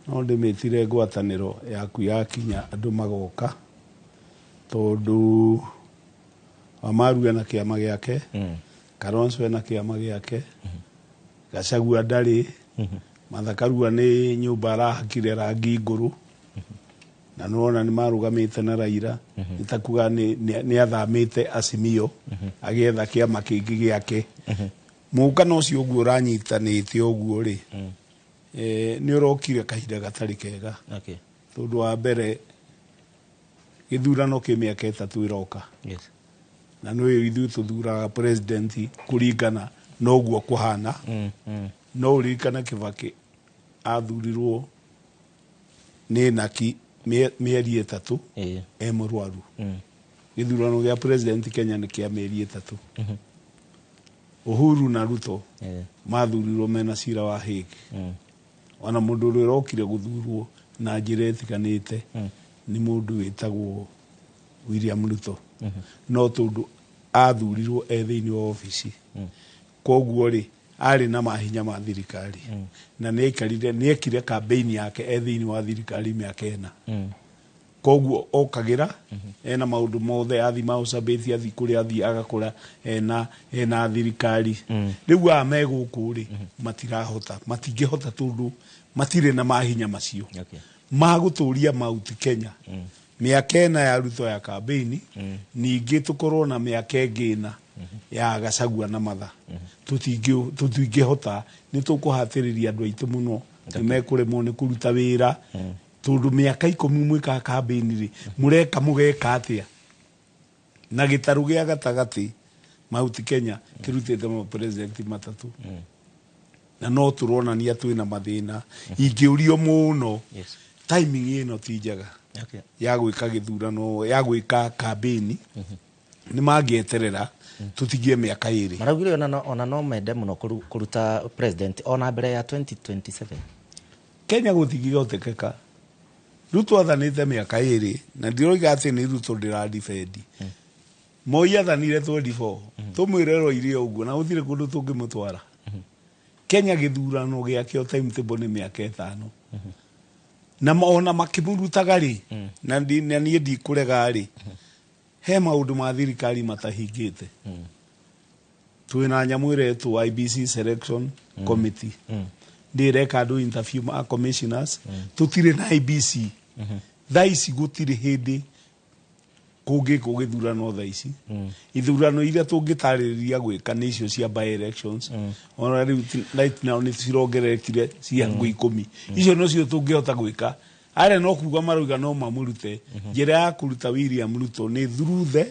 No ndĩmĩtire ngwatanĩro yaku yakinya andũ magoka, tondũ Wamaru ena kĩama gĩake, Kalonzo ena kĩama gĩake, Gachagua ndarĩ, Martha Karua nĩ nyũmba arahakire rangi ngũrũ, na nĩwona nĩ marũgamĩte na Raila, nĩ ta kuga nĩ athamĩte Azimio agĩetha kĩama kĩngĩ gĩake. Mũũngano ũcio ũguo ũranyitanĩte ũguo rĩ, nĩ ũrokire kahinda gatarĩ kega. Tondũ wa mbere gĩthurano kĩ mĩaka 3 ĩroka. Na nĩ ithuĩ tũthuraga president kũringana na ũguo kũhana. No ũririkane Kibaki athurirwo nĩ naki mĩeri 3 e mũrwaru. Gĩthurano gĩa president Kenya nĩ kĩa mĩeri 3. Uhuru na Ruto mathurirwo mena cira wa Hague. Ona mũndũ ũrĩa ũrokire gũthurwo na njĩra ĩtiganĩte nĩ mũndũ wĩtagwo William Ruto. No tondũ athurirwo e thĩinĩ wa obici. Koguo rĩ, arĩ na mahinya ma thirikari. Na nĩ ekire campaign yake e thĩinĩ wa thirikari mĩaka 4. Koguo okagĩra ena maũndũ mothe, athi Marsabit, athi kũrĩa athi agakora ena thirikari. Rĩu aya me gũkũ rĩ, matirahota, matingĩhota tondũ matirĩ na mahinya macio. Magũtũria Mount Kenya. Mĩaka 4 ya Ruto ya campaign, ningĩ tũkorwo na mĩaka ĩngĩ 4 ya Gachagua na Martha. Tũtingĩhota, nĩ tũkũhatĩrĩria andũ aitũ mũno, nĩ mekũremwo nĩ kũruta wĩra. Tondũ mĩaka 10 mwĩkaga campaign rĩ, mũreka mũgeka atĩa? Na gĩtarũ gĩa gatagatĩ Mount Kenya kĩrutĩte ma president 3. Na no tũronania twĩna mathĩna. Ingĩũrio mũno, timing ĩno ti njega ya gwĩka gĩthurano, ya gwĩka campaign. Nĩ mangĩeterera tũtigie mĩaka 2. Maraugire ona no mende mũno kũruta president ona mbere ya 2027. Kenya gũtingĩhotekeka. Ruto athanĩte mĩaka 2 na ndiroiga atĩ nĩ Ruto ndĩradefend. Moi athanire 24. Tũmwĩre roire ũguo na gũtirĩ kũndũ tũngĩmũtwara. Kenya gĩthurano gĩakĩo timetable nĩ mĩaka 5. Na ona makĩmũrutaga rĩ, na niĩ ndikũrega rĩ, he maũndũ ma thirikari matahingĩte. Twĩna nyamũ ĩretwo IBC selection committee. Ndĩreka andũ interview ma commissioners. Tũtirĩ na IBC. Thaa ici gũtirĩ hĩndĩ kũngĩkwo gĩthurano thaa ici. Ithurano iria tũngĩtarĩrĩria gwĩka nĩ icio cia by elections. Ona rĩu right now nĩ cirongererekire cia ngũ 10. Icio nocio tũngĩhota gwĩka. Arĩa no kuga marauga no mamũrute. Njĩra ya kũruta William Ruto nĩ through the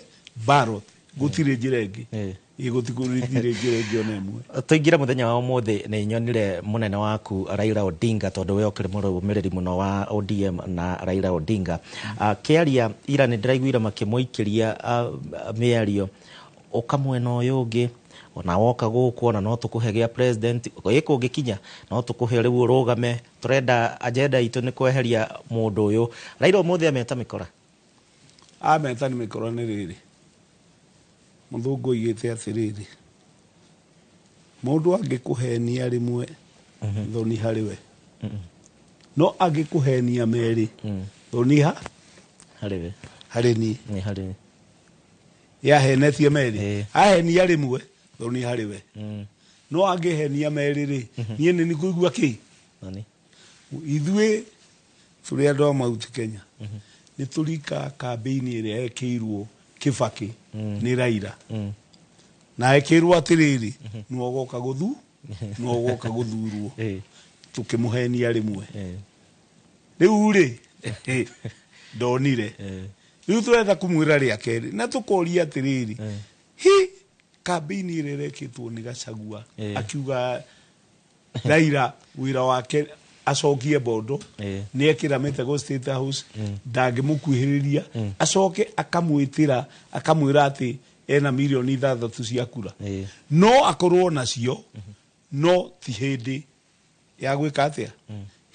ballot. Gũtirĩ njĩra ĩngĩ. Ĩ, gũtirĩ njĩra ĩngĩ ona ĩmwe. Tũingĩre mũthenya wa ũmũthĩ, nĩ nyonire mũnene waku Raila Odinga, tondũ we ũkĩrĩ mũrũmĩrĩri mũno wa ODM na Raila Odinga. Akĩaria ira nĩ ndĩraiguire makĩmũikĩria mĩario, ũka mwena ũyũ ũngĩ, ona woka gũkũ ona no tũkũhe gĩa president, ĩ kũngĩkinya no tũkũhe rĩu ũrũgame, tũrenda agenda itũ nĩ kweheria mũndũ ũyũ. Raila ũmũthĩ ameta mĩkora. Ameta nĩ mĩkora nĩ rĩrĩ. Mũthũngũ oigĩte atĩrĩrĩ, mũndũ angĩkũhenia rĩmwe, thoni harĩ we. No angĩkũhenia merĩ, thoni harĩ we. Harĩ niĩ. Nĩ harĩ we. Yahenetie merĩ. Ahenia rĩmwe, thoni harĩ we. No angĩhenia merĩ rĩ, niĩ nĩ nĩkũigua kĩ? Thoni. Ithuĩ tũrĩ andũ a Mount Kenya. Nĩ tũrika campaign ĩrĩa yekĩirwo Kibaki nĩ Raila. Na ekĩirwo atĩrĩrĩ, nĩwe ũgoka nĩwe ũgoka gũthurwo. Tũkĩmũhenia rĩmwe. Rĩu rĩ, ndonire. Rĩu tũrenda kũmwĩra rĩa kerĩ, na tũkoria atĩrĩrĩ, hi campaign ĩrĩa ĩrekĩtwo nĩ Gachagua, akiuga Raila wĩra wake acokie mbondo, nĩ ekĩra mĩtego State House, ndangĩmũkuhĩrĩria, acoke akamwĩtĩra, akamwĩra atĩ ena mirioni 6 cia kura. No akorwo nacio, no ti hĩndĩ ya gwĩka atĩa?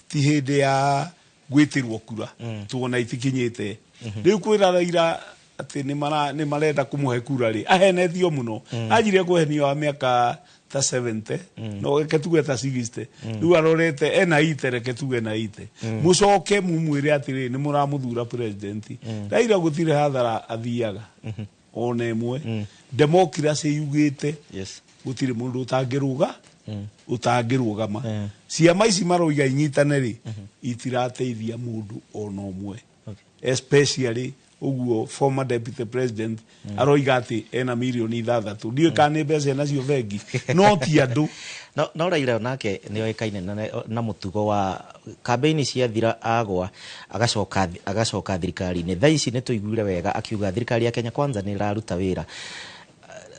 Ti hĩndĩ ya gwĩtĩrwo kura, tuona itikinyĩte. Rĩu kwĩra Raila atĩ nĩ marenda kũmũhe kura rĩ, ahenetio mũno. Anjirie kũhenio wa mĩaka Ta 70, no reke tuge ta 60. Rĩu arorete ena ite, reke tuge na ite, mũcoke mumwĩre atĩrĩ nĩ mũramũthura president. Raila gũtirĩ hathara athiaga ona ĩmwe. Democracy yugĩte gũtirĩ mũndũ ũtangĩrũga, ũtangĩrũgama. Ciama ici maroiga inyitane rĩ, itirateithia mũndũ ona ũmwe, especially ũguo former deputy president aroiga atĩ ena mirioni 6. Ndiũĩ kana nĩ mbeca enacio bengi, no ti andũ. No Raila nake nĩ oĩkaine na mũtugo wa kambĩini ciathira agwa agacoka thirikari-inĩ. Thaa ici nĩ tũiguire wega akiuga thirikari ya Kenya Kwanza nĩ ĩraruta wĩra.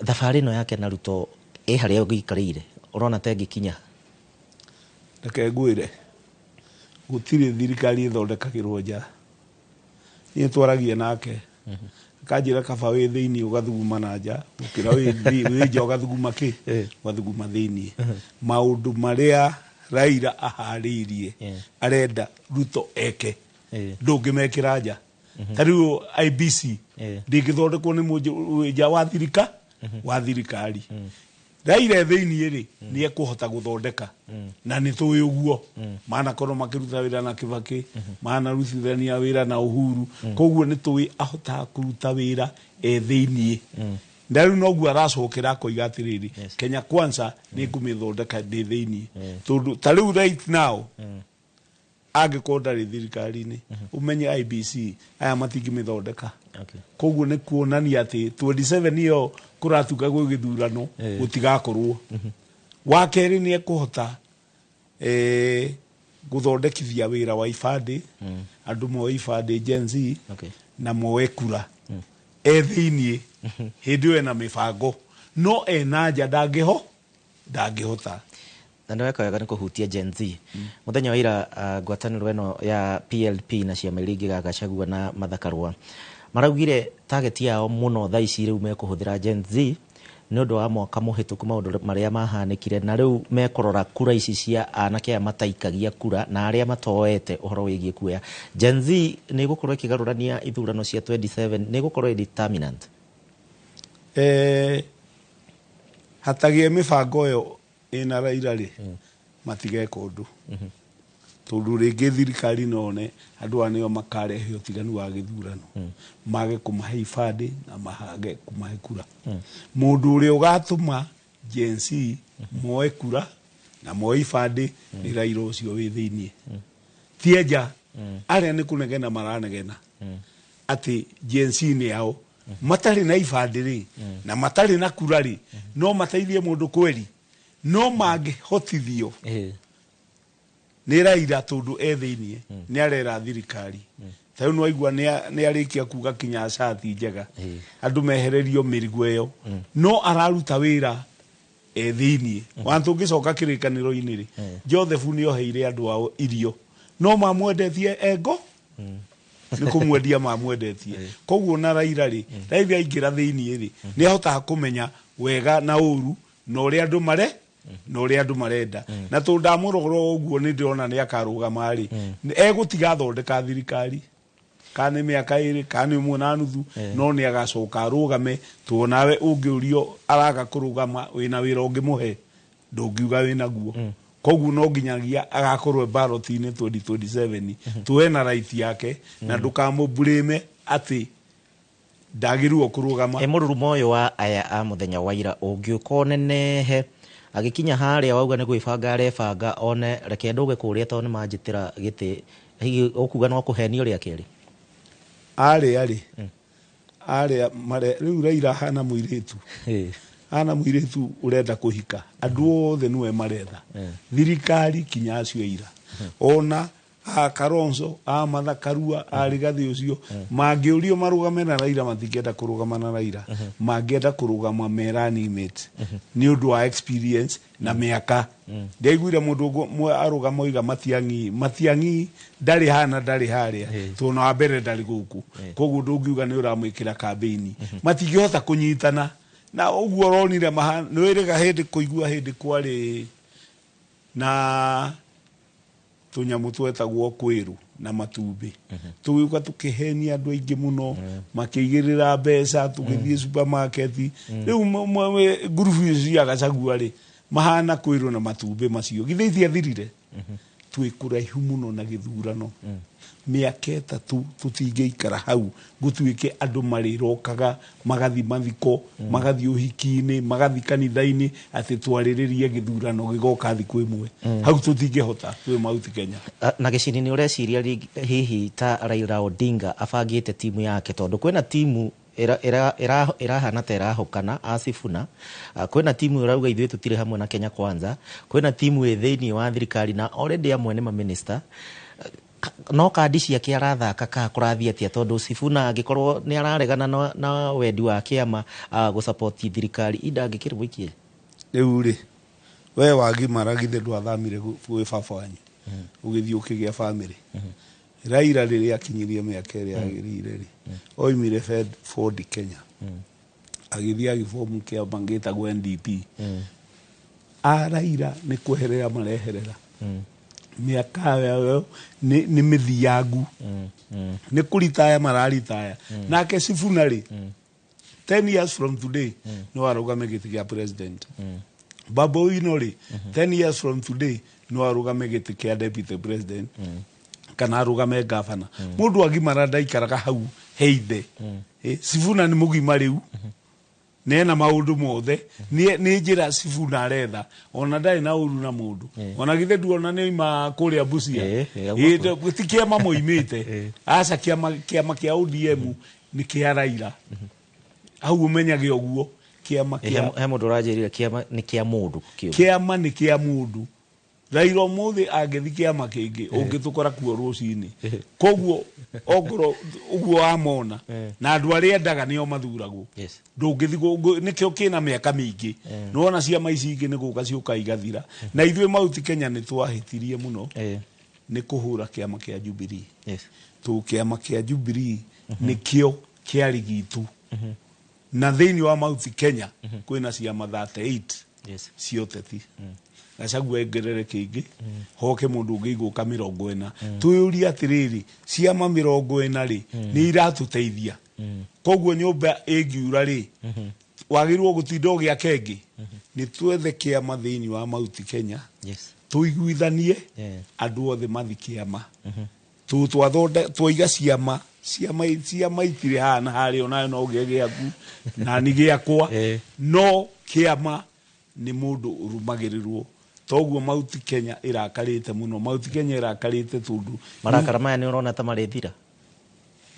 Thabarĩ ĩno yake na Ruto ĩ harĩa ũgĩikarĩire, ũrona ta ĩngĩkinya? Reke ngwĩre, gũtirĩ thirikari ĩthondekagĩrwo nja. Niĩ twaragia nake akanjĩra kaba wĩ thĩinĩ ũgathuguma na nja gũkĩra wĩ nja ũgathuguma kĩ, ũgathuguma thĩinĩ. Maũndũ marĩa Raila aharĩirie arenda Ruto eke, ndũngĩmekĩra nja. Ta rĩu IEBC ndĩngĩthondekwo nĩ mũndũ wĩ nja wa thirikari. Raila e thĩinĩ rĩ, nĩ ekũhota gũthondeka, na nĩ tũĩ ũguo manakorwo makĩruta wĩra na Kibaki, manarutithania wĩra na Uhuru. Koguo nĩ tũĩ ahotaga kũruta wĩra e thĩinĩ. Na rĩu noguo aracokera akoiga atĩrĩrĩ, Kenya Kwanza nĩ ngũmĩthondeka ndĩ thĩinĩ, tondũ ta rĩu right now angĩkorwo ndarĩ thirikari-inĩ, ũmenye IEBC aya matingĩmĩthondeka. Koguo nĩ kuonania atĩ 27 ĩyo kũratuka gwĩ gĩthurano gũtigakorwo. Wa kerĩ, nĩ ekũhota gũthondekithia wĩra wa ibandĩ, andũ moe ibandĩ, Gen Z, na moe kura e thĩiniĩ. Hĩndĩ ĩyo ena mĩbango, no ena nja ndangĩhota. Na nĩ weka wega nĩ kũhutia Gen Z. Mũthenya wa ira, ngwatanĩro ĩno ya PLP na ciama iria ingĩ, Gachagua na Martha Karua, maraugire target yao mũno thaa ici rĩu mekũhũthĩra Gen Z nĩ ũndũ wa mwaka mũhĩtũku maũndũ marĩa mahanĩkire, na rĩu mekũrora kura ici cia anake aya mataikagia kura na arĩa matoete ũhoro wĩgiĩ kuoya. Gen Z nĩ ĩgũkorwo ĩkĩgarũrania ithurano cia 27, nĩ ĩgũkorwo ĩ determinant? Hatagĩe mĩbango ĩyo ĩna Raila rĩ, matigeka ũndũ, tondũ rĩngĩ thirikari none andũ aya nĩo makarehe ũtiganu wa gĩthurano, mage kũmahe ibandĩ na mage kũmahe kura. Mũndũ ũrĩa ũgatũma Gen Z moe kura na moe ibandĩ nĩ Raila ũcio wĩ thĩiniĩ, ti enja arĩa nĩ kũnegena maranegena atĩ Gen Z nĩ ao matarĩ na ibandĩ rĩ na matarĩ na kura rĩ, no mateithie mũndũ kweri? No mangĩhotithio nĩ Raila, tondũ e thĩiniĩ nĩ arera thirikari. Ta rĩu nĩwaigua nĩ arĩkia kuga kinya cati njega, andũ mehererio mĩrigo ĩyo, no araruta wĩra e thĩiniĩ. Wa tũngĩcoka kĩrĩkanĩro-inĩ rĩ, Joseph nĩ oheire andũ ao irio, no mamwendetie engo nĩ kũmwendia mamwendetie. Koguo na Raila rĩ, Raila aingĩra thĩiniĩ rĩ, nĩ ahotaga kũmenya wega na ũru na ũrĩa andũ mare na ũrĩa andũ marenda. Na tondũ ndamũrora ũguo, nĩ ndĩrona nĩ akarũgama rĩ, egũtiga athondeka thirikari, kana nĩ mĩaka 2, kana nĩ 1.5, no nĩ agacoka arũgame. Tondũ nawe ũngĩũrio araga kũrũgama, wĩna wĩra ũngĩmũhe? Ndũngiuga wĩnaguo. Koguo no nginyagia agakorwo ballot-inĩ 2027. Tuwe na right yake na ndũkamũblame atĩ ndagĩrĩirwo kũrũgama. Ĩ mũrurumo ũyũ wa aya a mũthenya wa ira ũngĩũka ũnenehe agĩkinya harĩa wauga nĩ gwĩbanga arebanga, one reke ndũge kũrĩa tondũ nĩ manjĩtĩra gĩtĩ, hihi ũkuga no kũhenio rĩa kerĩ? Arĩa rĩ, arĩa mare rĩu Raila hana mũirĩtu, hana mũirĩtu ũrenda kũhika, andũ othe nĩwe maretha, thirikari kinya acio ira ona a Kalonzo, a Martha Karua, a Rigathi ũcio, mangĩũrio marũgame na Raila, matingĩenda kũrũgama na Raila, mangĩenda kũrũgama me running mate nĩ ũndũ wa experience na mĩaka. Ndiaiguire mũndũ ũmwe arũgama oiga Matiang'i. Matiang'i ndarĩ hana, ndarĩ harĩa, tondũ wa mbere ndarĩ gũkũ, koguo ndũngiuga nĩ ũramwĩkĩra kambĩini. Matingĩhota kũnyitana na ũguo ũronire nĩ wĩrĩga hĩndĩ kũigua hĩndĩ kwarĩ na tũnyamũ twetagwo kwĩrũ na matumbĩ, tũgĩũka tũkĩhenia andũ aingĩ mũno, makĩigĩrĩra mbeca, tũgĩthiĩ supermarket. Rĩu ngurubu icio cia Gachagua rĩ, Mahana kwĩrwo na matumbĩ macio githĩ itiathirire. Twĩ kũraihu mũno na gĩthurano, mĩaka 3 tũtingĩikara hau gũtuĩke andũ marĩrokaga magathi mathiko, magathi ũhiki-inĩ, magathi kanitha-inĩ, atĩ twarĩrĩrie gĩthurano gĩgoka thikũ ĩmwe. Hau tũtingĩhota twĩ Mount Kenya. Na Gĩcini, nĩ ũreciria hihi ta Raila Odinga abangĩte timu yake, tondũ kwĩna timu ĩrahana ta ĩrahũkana a Sifuna, kwĩna timu ĩrauga ithuĩ tũtirĩ hamwe na Kenya Kwanza, kwĩna timu ĩ thĩinĩ wa thirikari na already amwe nĩ maminista, no kandi ciake arathaka ka kũrathiĩ atĩa? Tondũ Sifuna angĩkorwo nĩ araregana na wendi wa kĩama gũsupport thirikari, inda angĩkĩrĩ mũikie. Rĩu rĩ, we wagimara githĩ ndwathamire gwĩ baba wanyu ũgĩthiĩ ũkĩgĩa famĩlĩ? Raila rĩrĩa akinyirie mĩaka ĩrĩa yagĩrĩire rĩ, oimire Ford Kenya, agĩthiĩ agĩbomu kĩama gĩtagwo NDP. A Raila nĩ kweherera mareherera mĩaka yayo nĩ mĩthiangu, nĩ kũritaya mararitaya. Nake Sifuna rĩ, 10 years from today no arũgame gĩtĩ kĩa president. Babu Owino rĩ, 10 years from today no arũgame gĩtĩ kĩa deputy president kana arũgame gavana. Mũndũ agimara ndaikaraga hau heithe. Sifuna nĩ mũgima rĩu, nena maũndũ mothe, nĩ njĩra Sifuna aretha, ona ndarĩ na ũru na mũndũ. Ona githĩ nduona nĩ oima kũrĩa Busia? Ti kĩama moimĩte, aca. Kĩama kĩa ODM nĩ kĩa Raila, hau ũmenyage ũguo kĩama kĩa He mũndũ ũranjĩrire kĩama nĩ kĩa mũndũ kĩũmbe. Kĩama nĩ kĩa mũndũ. Raila ũmũthĩ angĩthi kĩama kĩngĩ, ũngĩtũkora kuo rũcinĩ. Koguo ongorwo ũguo wamona na andũ arĩa endaga nĩo mathuragwo. Ndũngĩthi nĩkĩo kĩna mĩaka mĩingĩ. Nĩwona ciama ici ingĩ nĩ gũka ciũka igathira, na ithuĩ Mauti Kenya nĩ twahĩtirie mũno nĩ kũhũra kĩama kĩa Jubilee. Tũ kĩama kĩa Jubilee nĩkĩo kĩarĩ gitũ, na thĩinĩ wa Mount Kenya kwĩna ciama 38 cia ũteti. Gachagua engerere kĩngĩ, hoke mũndũ ũngĩ, igũka 40. Twĩyũrie atĩrĩrĩ, ciama 40 rĩ, nĩ iratũteithia? Koguo nyũmba ĩngiura rĩ, wagĩrĩirwo gũtinda ũgĩaka ĩngĩ. Nĩ twethe kĩama thĩinĩ wa Mount Kenya, tũiguithanie, andũ othe mathi kĩama. Twathonde twaiga ciama, ciama itirĩ haha na harĩa, onawe no ũgĩe gĩaku na ni gĩakwa. No kĩama nĩ mũndũ ũrũmagĩrĩrwo. Toguo Mount Kenya ĩrakarĩte mũno, Mount Kenya ĩrakarĩte tondũ Marakara maya nĩ ũrona ta marĩthira?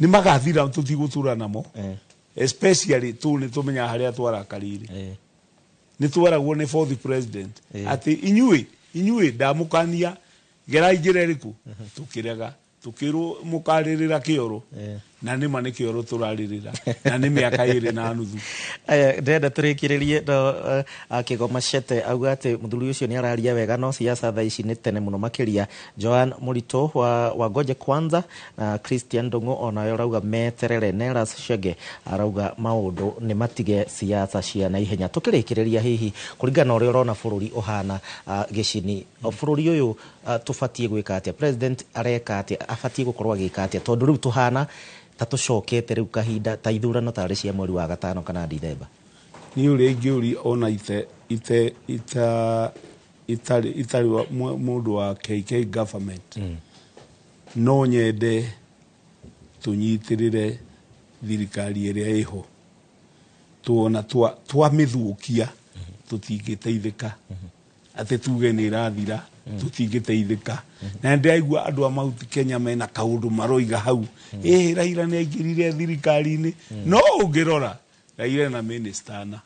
Nĩ magathira, tũtigũtũra namo. Especially tu nĩ tũmenyaga harĩa twarakarĩire. Nĩ twaragwo nĩ fourth president atĩ inyuĩ ndamũkania gerai njĩra ĩrĩkũ, tũkĩrega, tũkĩrwo mũkarĩrĩra kĩoro. Na nĩma nĩ kĩoro tũrarĩrĩra, na nĩ mĩaka 2.5. Aya, ndĩrenda tũrĩkĩrĩrie no Kĩgoma Shete auga atĩ mũthuri ũcio nĩ araria wega, no siasa thaa ici nĩ tene mũno makĩria. Joan Mũritũ wa Wangoje kwanza na Christian Ndung'u onawe arauga meterere. Neras Shege arauga maũndũ nĩ matige siasa cia naihenya. Tũkĩrĩkĩrĩria, hihi kũringana na ũrĩa ũrona bũrũri ũhana, Gĩcini, bũrũri ũyũ tũbatiĩ gwĩka atĩa? President areka atĩa? Abatiĩ gũkorwo agĩka atĩa? Tondũ rĩu tũhana ta tũcokete rĩu kahinda ta ithurano tarĩ cia mweri wa gatano kana Dithemba. Niĩ ũrĩa ingĩũria, ona ite ite ita itarĩ itarĩ mũndũ wa KK government, no nyende tũnyitĩrĩre thirikari ĩrĩa ĩho. Tuona twamĩthũkia tũtingĩteithĩka, atĩ tuge nĩ ĩrathira, tũtingĩteithĩka. Na ndĩraigua andũ a Mount Kenya mena kaũndũ maroiga hau, ĩ Raila nĩ aingĩrire thirikari-inĩ. No ũngĩrora Raila na minister na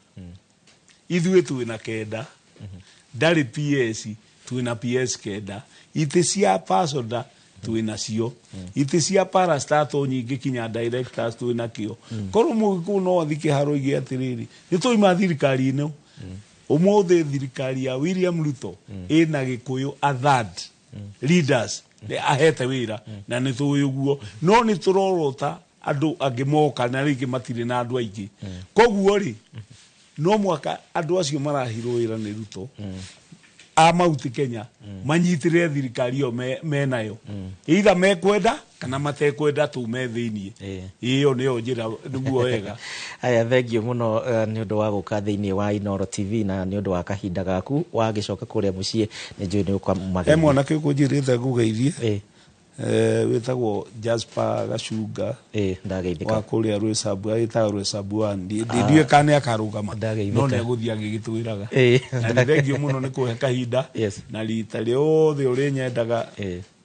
ithuĩ twĩna 9, ndarĩ PS, twĩna PS 9, itĩ cia pasoda twĩna cio, itĩ cia parastato nyingĩ, kinya directors twĩna kĩo. Korwo mũgĩkũyũ no athi kĩharo ige atĩrĩrĩ, nĩ twaima thirikari ĩno. Ũmũthĩ thirikari ya William Ruto ĩna Gĩkũyũ a third leaders nĩ ahete wĩra, na nĩ tũĩ ũguo, no nĩ tũrorota andũ angĩ moka na rĩngĩ matirĩ na andũ aingĩ. Koguo rĩ, no mwaka andũ acio marahirwo wĩra nĩ Ruto a Mount Kenya manyitĩrĩre thirikari ĩyo menayo, either mekwenda Kana matekwenda tume thiini iyo niyo njira niguo wega. Aya, thengio muno ni undu wa guka thiini wa Inooro TV na ni undu wa kahinda gaku wagicoka kuria mucii ni njui ni ukamagenia. Mwanake ukunjirite ngugeithie witagwo Jasper Gacunga ndageithika wa kuria Rwesabu, agitagwo Rwesabu ndiwe kana akarugama no ni aguthia agigitwiraga. Na nĩ thengio muno ni kuhe kahinda na rita riothe uri nyendaga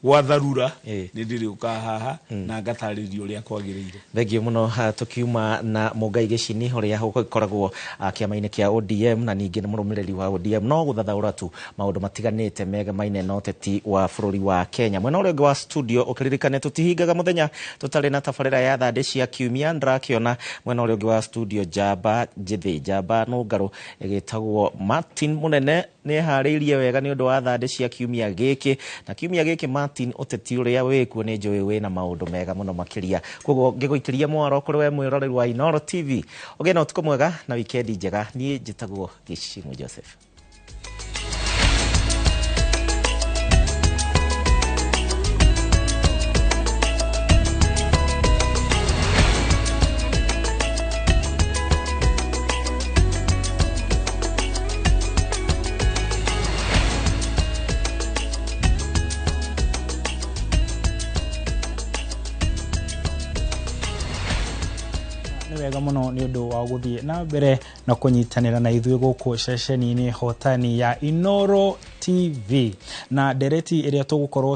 gwa tharura nĩ ndĩrĩũka haha na ngatarĩria ũrĩa kwagĩrĩire. Thengio mũno. Tũkiuma na Mũngai Gĩcini ũrĩa ũkoragwo kĩama-inĩ kĩa ODM na ningĩ nĩ mũrũmĩrĩri wa ODM no gũthathaũra tu maũndũ matiganĩte megemaine na ũteti wa bũrũri wa Kenya. Mwena ũrĩa ũngĩ wa studio ũkĩririkane tũtihingaga mũthenya tũtarĩ na tabarĩra ya thandĩ cia kiumia. Ndĩrakĩona mwena ũrĩa ũngĩ wa studio njamba njĩthĩ, njamba nũngarũ ĩgĩtagwo Martin Mũnene nĩ eharĩirie wega nĩ ũndũ wa thandĩ cia kiumia gĩkĩ, na kiumia gĩkĩ Martin ũteti ũrĩa wĩkuo nĩ njũĩ wĩna maũndũ mega mũno makĩria. Koguo ngĩgũikĩria mwaro kũrĩ we mwĩroreri wa Inooro TV, ũgĩe na ũtukũ mwega na wikendi njega. Niĩ njĩtagwo Gĩcimũ Joseph. Wega muno ni undu wa guthie na mbere na kunyitanira na ithuĩ gũkũ ceceni-inĩ hotani ya Inooro TV na ndereti ĩrĩa tũgũkorwo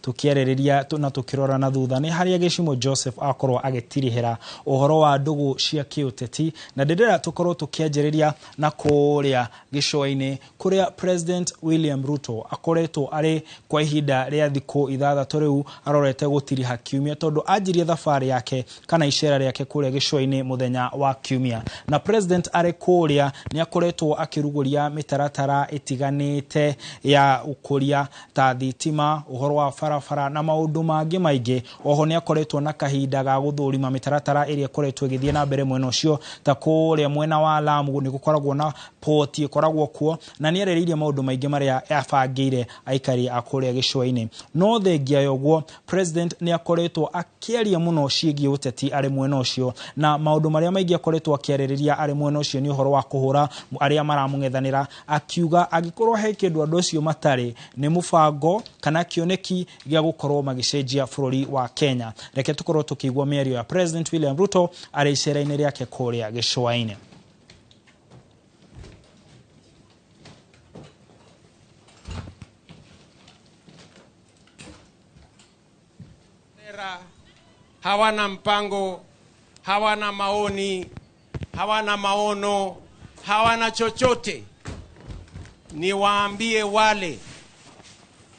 tũkĩarĩrĩria na tũkĩrora na thutha nĩ harĩa Gĩcimo Joseph akorwo agĩtirihĩra ũhoro wa ndũgũ cia kĩũteti, na ndĩrera tũkorwo tũkĩanjĩrĩria na kũrĩa gĩcũa-inĩ kũrĩa President William Ruto akoretwo arĩ kwa ihinda rĩa thikũ 6 rĩu arorete gũtiriha kiumia tondũ anjirie thabarĩ yake kana icera rĩake kũrĩa gĩcũa-inĩ mũthenya wa kiumia. Na President arĩ kũrĩa nĩ akoretwo akĩrugũria mĩtaratara ĩtiganĩte ya ũkũria ta thitima, ũhoro wa barabara na maũndũ mangĩ maingĩ. Oho nĩ akoretwo na kahinda ga gũthũrima mĩtaratara ĩrĩa ĩkoretwo ĩgĩthiĩ na mbere mwena ũcio, ta kũrĩa mwena wa Lamu nĩ gũkoragwo na poti ĩkoragwo kuo, na nĩ arĩrĩirie maũndũ maingĩ marĩa abangĩire aikari a kũrĩa gĩcũa-inĩ. No thengia ya ũguo, President nĩ akoretwo akĩaria mũno ciĩgiĩ ũteti arĩ mwena ũcio, na maũndũ marĩa maingĩ akoretwo akĩarĩrĩria arĩ mwena ũcio nĩ ũhoro wa kũhũra arĩa maramũng'ethanĩra, akiuga angĩkorwo he kĩndũ andũ acio matarĩ nĩ mũbango kana kĩoneki gĩa gũkorwo magĩcenjia bũrũri wa Kenya. Reke tũkorwo tũkĩigua mĩario ya President William Ruto arĩ icera-inĩ rĩake kũrĩa gĩcũa-inĩ. Hawana mpango, hawana maoni, hawana maono, hawana chochote. Niwaambie wale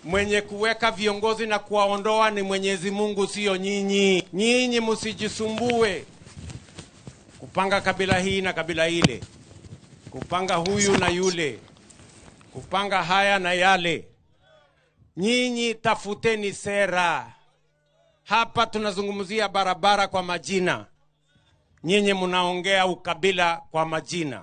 mwenye kuweka viongozi na kuwaondoa ni Mwenyezi Mungu, sio nyinyi. Nyinyi msijisumbue kupanga kabila hii na kabila ile, kupanga huyu na yule, kupanga haya na yale. Nyinyi tafuteni sera. Hapa tunazungumzia barabara kwa majina. Nyinyi mnaongea ukabila kwa majina.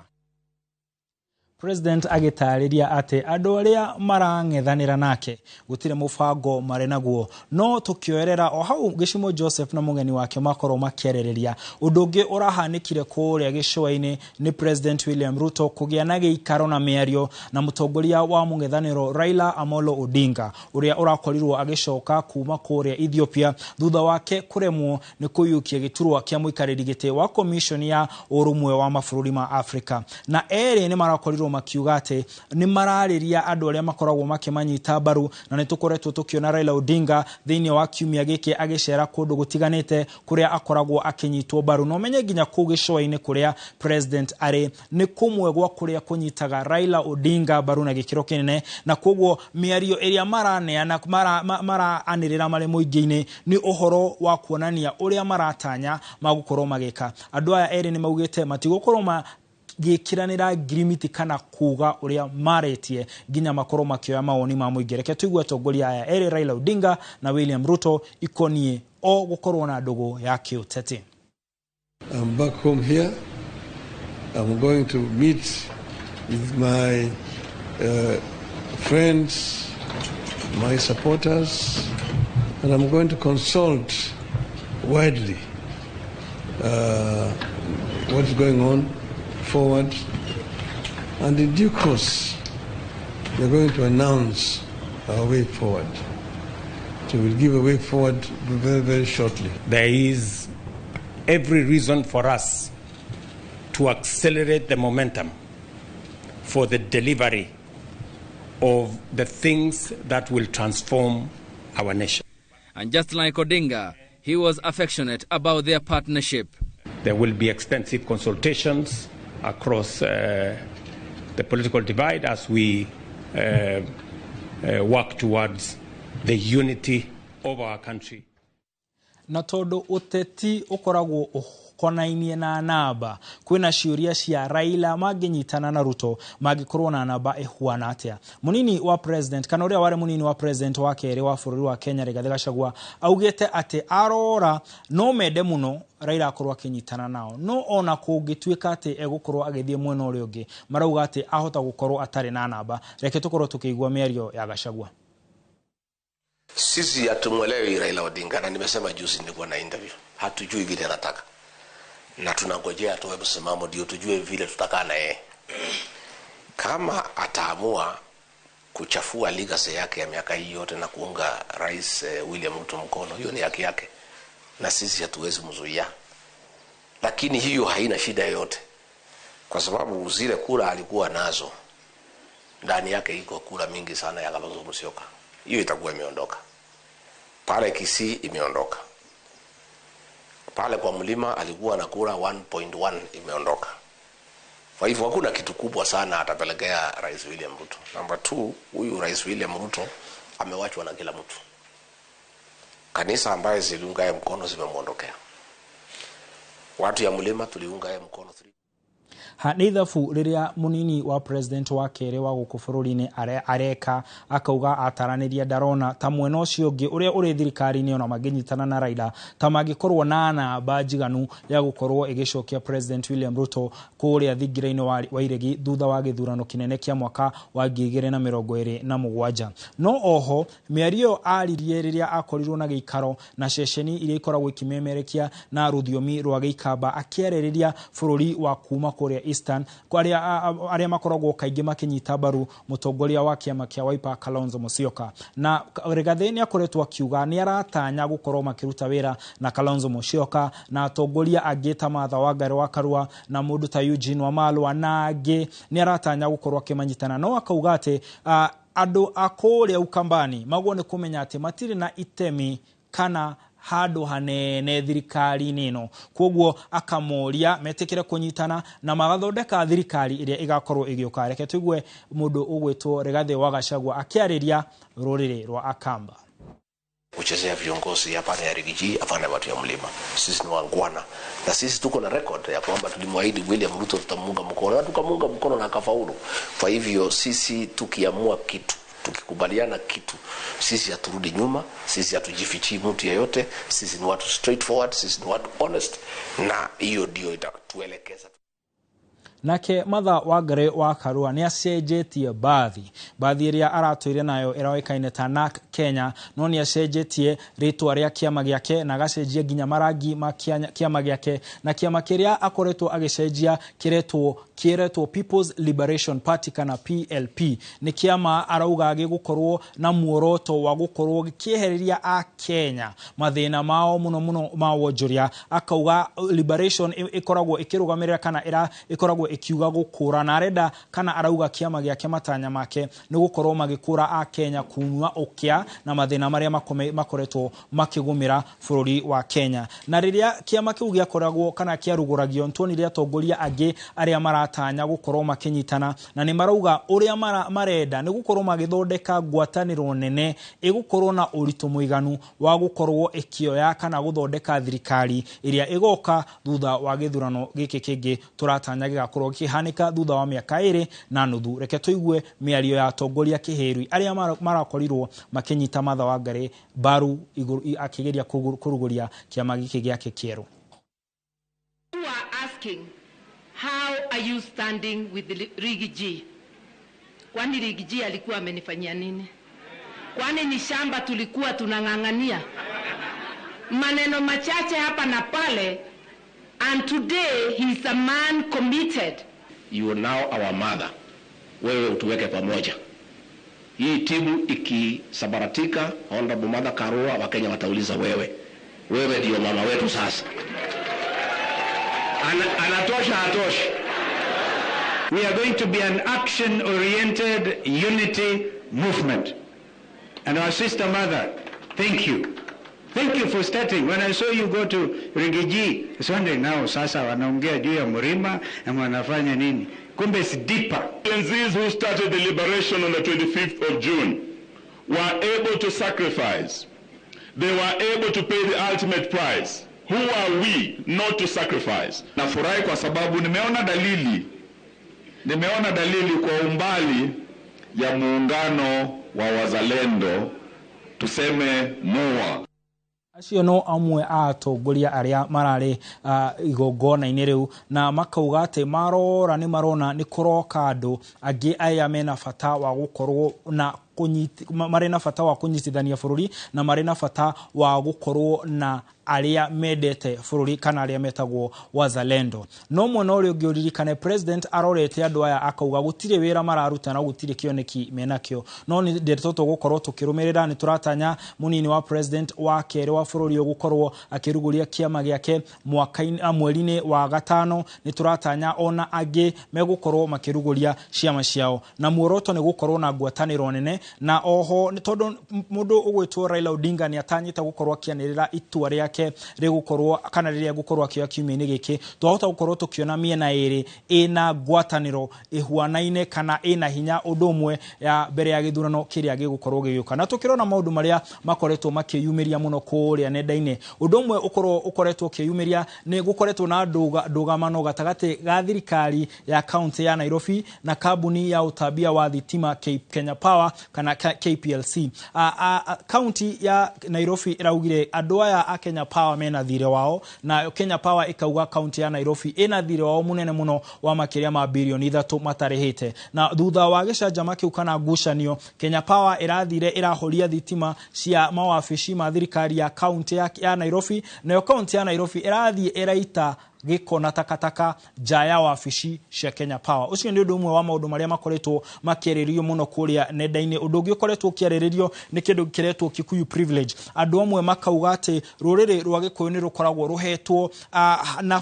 President agĩtarĩria atĩ andũ arĩa marang'ethanĩra nake gũtirĩ mũbango marĩ naguo. No tũkĩoerera o hau Gĩcimo Joseph na mũgeni wake makorwo makĩarĩrĩria ũndũ ũngĩ ũrahanĩkire kũrĩa gĩcũa-inĩ nĩ President William Ruto kũgĩa na gĩikaro na mĩario na mũtongoria wa mũng'ethanĩro Raila Amolo Odinga ũrĩa ũrakorirwo agĩcoka kuma kũrĩa Ethiopia thutha wake kũremwo nĩ kũiyũkia gĩturwa kĩa mũikarĩri gĩtĩ wa commission ya ũrũmwe wa mabũrũri ma Afrika. Na erĩ nĩ marakorirwo makiuga atĩ nĩ mararĩria andũ arĩa makoragwo makĩmanyita mbaru, na nĩ tũkoretwo tũkĩona Raila Odinga thĩinĩ wa kiumia gĩkĩ agĩcera kũndũ gũtiganĩte kũrĩa akoragwo akĩnyitwo mbaru. Na ũmenye nginya kũu gĩcũa-inĩ kũrĩa President arĩ nĩ kũmwe gwa kũrĩa kũnyitaga Raila Odinga mbaru na gĩkĩro kĩnene, na koguo mĩario ĩrĩa maraneana maraanĩrĩra marĩ mũingĩ-inĩ nĩ ũhoro wa kuonania ũrĩa maratanya magũkorwo magĩka. Andũ aya erĩ nĩ maugĩte matigũkorwo gĩkiranĩra ngirimiti kana kuga ũrĩa maretie nginya makorwo makĩoya mawoni ma mũingĩ. Reke tũigue atongoria aya erĩ Raila Odinga na William Ruto ikoniĩ o gũkorwo na ndũgũ ya kĩũteti. I'm back home here. I'm going to meet with my friends, my supporters, And I'm going to consult widely what's going on forward. And in due course, we're going to announce our way forward. So we'll give a way forward very, very shortly. There is every reason for us to accelerate the momentum for the delivery of the things that will transform our nation. And just like Odinga, he was affectionate about their partnership. There will be extensive consultations across the political divide as we work towards the unity of our country. Na tondu uteti ukoragwo ukonainie na namba, kwina ciuria cia Raila manginyitana na Ruto mangikorwo na namba ihuana atia. Munini wa president kana uria wari munini wa president wa keri wa bururi wa Kenya Rigathi Gachagua augite ati arora no mende muno Raila akorwo akinyitana nao, no ona kungituika ati egukorwo agithie mwena uria ungi marauga ati ahota gukorwo atari na namba. Reke tukorwo tukiigua miario ya Gachagua. Sisi hatumwelewi Raila Odinga, na nimesema juzi nilikuwa na interview, hatujui vile anataka na tunangojea atoe msimamo ndio tujue vile tutakaa na yeye. Kama ataamua kuchafua legacy yake ya miaka hii yote na kuunga Rais William Ruto mkono, hiyo ni haki yake na sisi hatuwezi mzuia. Lakini hiyo haina shida yoyote, kwa sababu zile kura alikuwa nazo ndani yake iko kura mingi sana ya Kalonzo Musyoka. Hiyo itakuwa imeondoka. Pale Kisii imeondoka. Pale kwa mlima alikuwa na kura 1.1 imeondoka. Kwa hivyo hakuna kitu kubwa sana atapelekea Rais William Ruto. Number 2, huyu Rais William Ruto amewachwa na kila mtu. Kanisa ambaye ziliunga yeye mkono zimemuondokea. Watu ya mlima tuliunga yeye mkono 3. Ha nĩ ithabu rĩrĩa munini wa president wa kerĩ wa gũkũ bũrũri-inĩ areka akauga ataranĩria ndarona ta mwena ũcio ũngĩ ũrĩa ũrĩ thirikari-inĩ ona mangĩnyitana na Raila ta mangĩkorwo na namba njiganu ya gũkorwo ĩgĩcokia President William Ruto kũrĩa thingira-inĩ wa iregi thutha wa gĩthurano kĩnene kĩa mwaka wa 2027. No oho mĩario aririe rĩrĩa akorirwo na gĩikaro na ceceni iria ikoragwo ikĩmemerekia na rũthiomi rwa gĩikamba akĩarĩrĩria bũrũri wa kuma kũrĩa Eastern kwa aria makoragwo kaingĩ makinyita mbaru mũtongoria wa kĩama kĩa Wiper Kalonzo Musyoka. Na Rigathi nĩ akoretwo akiuga nĩ aratanya gũkorwo makĩruta wĩra na Kalonzo Musyoka na atongoria angĩ ta Martha Wangari wa Karua na mũndũ ta Eugene Wamalwa na angĩ, nĩ aratanya gũkorwo akĩmanyitana. No akauga atĩ andũ a kũrĩa Ukambani magwo nĩ kũmenya atĩ matirĩ na itemi kana handũ hanene thirikari-inĩ ĩno, koguo akamoria metikire kunyitana na magathondeka thirikari ĩrĩa ĩgakorwo ĩgĩũka. Reke tũigue mũndũ ũgwĩtwo Rigathi wa Gachagua akĩarĩria rũrĩrĩ rwa Akamba. Kuchezea viongozi hapana ya Rigiji, hapana watu ya mlima. Sisi ni wangwana na sisi tuko na record ya kwamba tulimwahidi William Ruto tutamuunga mkono na tukamuunga mkono na akafaulu. Kwa hivyo sisi tukiamua kitu, tukikubaliana kitu, sisi haturudi nyuma, sisi hatujifichi mtu yeyote, sisi ni watu straightforward, sisi ni watu honest, na hiyo ndio itatuelekeza. Nake Martha Wangari wa Karua nĩ acenjetie bathi ĩrĩa aratũire nayo ĩroĩkaine ta NARC Kenya, no nĩ acenjetie rĩtwa rĩa kĩama gĩake na agacenjia nginya marangi ma kĩama gĩake, na kĩama kĩrĩa akoretwo agĩcenjia kĩretwo People's Liberation Party kana PLP. Nĩ kĩama arauga gĩgũkorwo na muoroto wa gũkorwo gĩkĩehereria a Kenya mathĩna mao mũno mũno ma wonjoria. Akauga liberation ĩkoragwo ĩkĩrũgamĩrĩra kana ĩkoragwo ikiuga gukura, na arenda kana arauga kiama gĩake matanya make nĩ gũkorwo magĩkũra a Kenya kuma ũkĩa na mathĩna marĩa makoretwo makĩgũmĩra bũrũri wa Kenya. Na rĩrĩa kĩama kĩu gĩakoragwo kana kĩarugũragio nĩtuonire atongoria angĩ arĩa maratanya gũkorwo makĩnyitana, na nĩ marauga ũrĩa marenda nĩ gũkorwo magĩthondeka ngwatanĩro nene ĩgũkorwo na ũritũ mũiganu wa gũkorwo ĩkĩoya kana gũthondeka thirikari ĩrĩa ĩgoka thutha wa gĩthurano gĩkĩ kĩngĩ tũratanya gĩgakorwo gĩkĩhanĩka thutha wa mĩaka 2.5. Reke tũigue mĩario ya atongoria kĩhĩrui arĩa marakorirwo makĩnyita Martha Wangari mbaru akĩgeria kũrugũria kĩama gĩkĩ gĩake kĩerũ. You are asking, how are you standing with Riggy G? Kwani Riggy G alikuwa amenifanyia nini? Kwani ni shamba tulikuwa tunang'ang'ania? Maneno machache hapa na pale, and today he's a man committed. You are now our mother. Wewe utuweke pamoja. Hii timu ikisambaratika, Honorable Martha Karua, Wakenya watauliza wewe. Wewe ndio mama wetu sasa. Anatosha, hatoshi. We are going to be an action-oriented unity movement. And our sister mother, thank you. Thank you for starting. When I saw you go to Riggy G, I was wondering now, sasa wanaongea juu ya Mrima na wanafanya nini? Kumbe it's deeper. Gen Zs who started the liberation on the 25th of June were able to sacrifice. They were able to pay the ultimate price. Who are we not to sacrifice? Nafurahi kwa sababu nimeona dalili. Nimeona dalili kwa umbali ya muungano wa wazalendo, tuseme MUA. Acio no amwe a atongoria aria mararĩ igongona-inĩ rĩu, na makauga atĩ marora nĩ marona nĩ kũroka andũ angĩ aya mena bata wa gũkorwo na marĩ na bata wa kũnyitithania bũrũri, na marĩ na bata wa gũkorwo na arĩa mendete bũrũri kana arĩa metagwo wazalendo. No mwena ũrĩa ũngĩ ũririkane president arorete andũ aya akauga gũtirĩ wĩra mararuta na gũtirĩ kĩoneki menakĩo. No nĩ ndeto tũgũkorwo tũkĩrũmĩrĩra, nĩ tũratanya mũnini wa president wa kerĩ wa bũrũri ũgũkorwo akĩrugũria kĩama gĩake mweri-inĩ wa gatano. Nĩ tũratanya ona angĩ megũkorwo makĩrugũria ciama ciao, na muoroto nĩ gũkorwo na ngwatanĩro nene. Na oho nĩ tondũ mũndũ ũgwĩtwo Raila Odinga nĩ atanyĩte gũkorwo akĩanĩrĩra itua rĩake rĩgũkorwo kana rĩrĩa gũkorwo akĩoya kiumia-inĩ gĩkĩ, twahota gũkorwo tũkĩona mĩena ĩrĩ ĩna ngwatanĩro ĩhuanaine kana ĩna hinya ũndũ ũmwe ya mbere ya gĩthurano kĩrĩa gĩgũkorwo gĩgĩũka. Na tũkĩrona maũndũ marĩa makoretwo makĩyumĩria mũno kũrĩa nenda-inĩ, ũndũ ũmwe ũkoretwo ũkĩyumĩria nĩ gũkoretwo na ndũgamano gatagatĩ ga thirikari ya kaunti ya Nairobi na kambuni ya ũtambia wa thitima Kenya Power kana KPLC. Kaunti ya Nairobi ĩraugire andũ aya a Kenya Power mena thirĩ wao, na Kenya Power ĩkauga kaunti ya Nairobi ĩna thirĩ wao mũnene mũno wa makĩria ma birioni 3 matarĩhĩte. Na thutha wa gĩcanjama kĩu kana ngucanio, Kenya Power ĩrathire ĩrahoria thitima cia mawabici ma thirikari ya kaunti ya Nairobi, nayo kaunti ya Nairobi ĩrathiĩ ĩraita gĩko na takataka nja ya wabici cia Kenya Power. Ũcio nĩ ũndũ ũmwe wa maũndũ marĩa makoretwo makĩarĩrĩrio mũno kũrĩa nenda-inĩ. Ũndũ ũngĩ ũkoretwo ũkĩarĩrĩrio nĩ kĩndũ kĩretwo Kikuyu privilege. Andũ amwe makauga atĩ rũrĩrĩ rwa Gĩkũyũ nĩ rũkoragwo rũhetwo na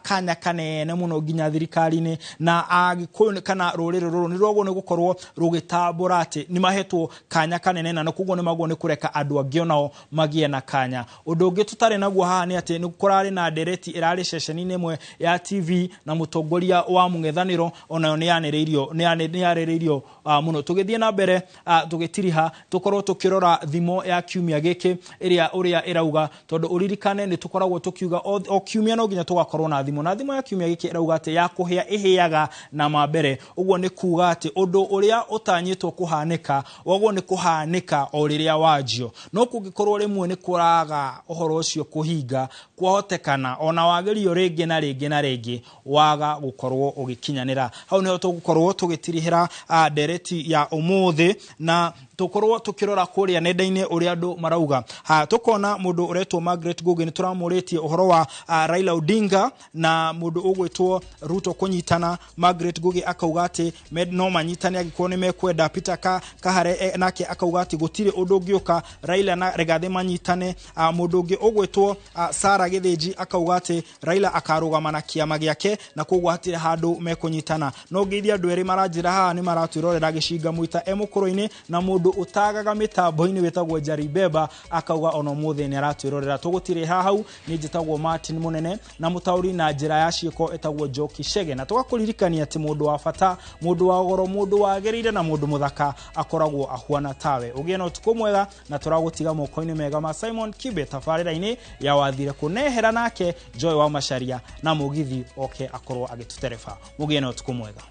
kanya kanene mũno nginya thirikari-inĩ, na Agĩkũyũ kana rũrĩrĩ rũrũ nĩ rwagwo nĩ gũkorwo rũgĩtambũra atĩ nĩ mahetwo kanya kanene, na koguo nĩ magwo nĩ kũreka andũ angĩ onao magĩe na kanya. Ũndũ ũngĩ tũtarĩ naguo haha nĩ atĩ nĩ kũrarĩ na ndereti ĩrarĩ ceceni ĩmwe ya TV na mũtongoria wa mũng'ethanĩro, onayo nĩ yarĩrĩirio mũno. Tũgĩthiĩ na mbere tũgĩtiriha tũkorwo tũkĩrora thimo ya kiumia gĩkĩ ĩrĩa ũrĩa ĩrauga, tondũ ũririkane nĩ tũkoragwo tũkiuga o kiumia no nginya tũgakorwo na thimo, na thimo ya kiumia gĩkĩ ĩrauga atĩ ya kũhĩa ĩhĩaga na ma mbere. Ũguo nĩ kuga atĩ ũndũ ũrĩa ũtanyĩtwo kũhanĩka waguo nĩ kũhanĩka o rĩrĩa wanjio, no kũngĩkorwo rĩmwe nĩ kũraga ũhoro ũcio kũhinga, kwahotekana ona wagĩrio rĩngĩ na rĩngĩ na rĩngĩ waga gũkorwo ũgĩkinyanĩra. Hau nĩho tũgũkorwo tũgĩtirihĩra ndereti ya ũmũthĩ, na tũkorwo tũkĩrora kũrĩa nenda-inĩ ũrĩa andũ marauga. Tũkona mũndũ ũretwo Margaret Ngugi nĩ tũramũrĩtie ũhoro wa Raila Odinga na mũndũ ũgwĩtwo Ruto kũnyitana. Margaret Ngugi akauga atĩ no manyitane angĩkorwo nĩ mekwenda. Peter Kahare nake akauga atĩ gũtirĩ ũndũ ũngĩũka Raila na Rigathi manyitane. Mũndũ ũngĩ ũgwĩtwo Sarah Gĩthĩnji akauga atĩ Raila akarũgama na kĩama gĩake na koguo hatirĩ handũ mekũnyitana. No ngeithia andũ erĩ maranjĩra haha nĩ maratwĩrorera gĩcinga mũita e mũkũrũ-inĩ, na mũndũ ũtagaga mĩtambo-inĩ wĩtagwo Njari Beba akauga ona ũmũthĩ nĩ aratwĩrorera. Tũgũtirĩ haha hau, nĩ njĩtagwo Martin Mũnene na mũtaũri na njĩra ya ciĩko ĩtagwo Njoki Chege, na tũgakũririkania atĩ mũndũ wa bata, mũndũ wa goro, mũndũ wagĩrĩire na mũndũ mũthaka akoragwo ahuana tawe. Ũgĩe na ũtukũ mwega, na tũragũtiga moko-inĩ mega ma Simon Kibe tabarĩra-inĩ ya wathire kũnehera nake Joy wa Macharia na mũgithi oke akorwo agĩtũtereba. Mũgĩe na ũtukũ mwega.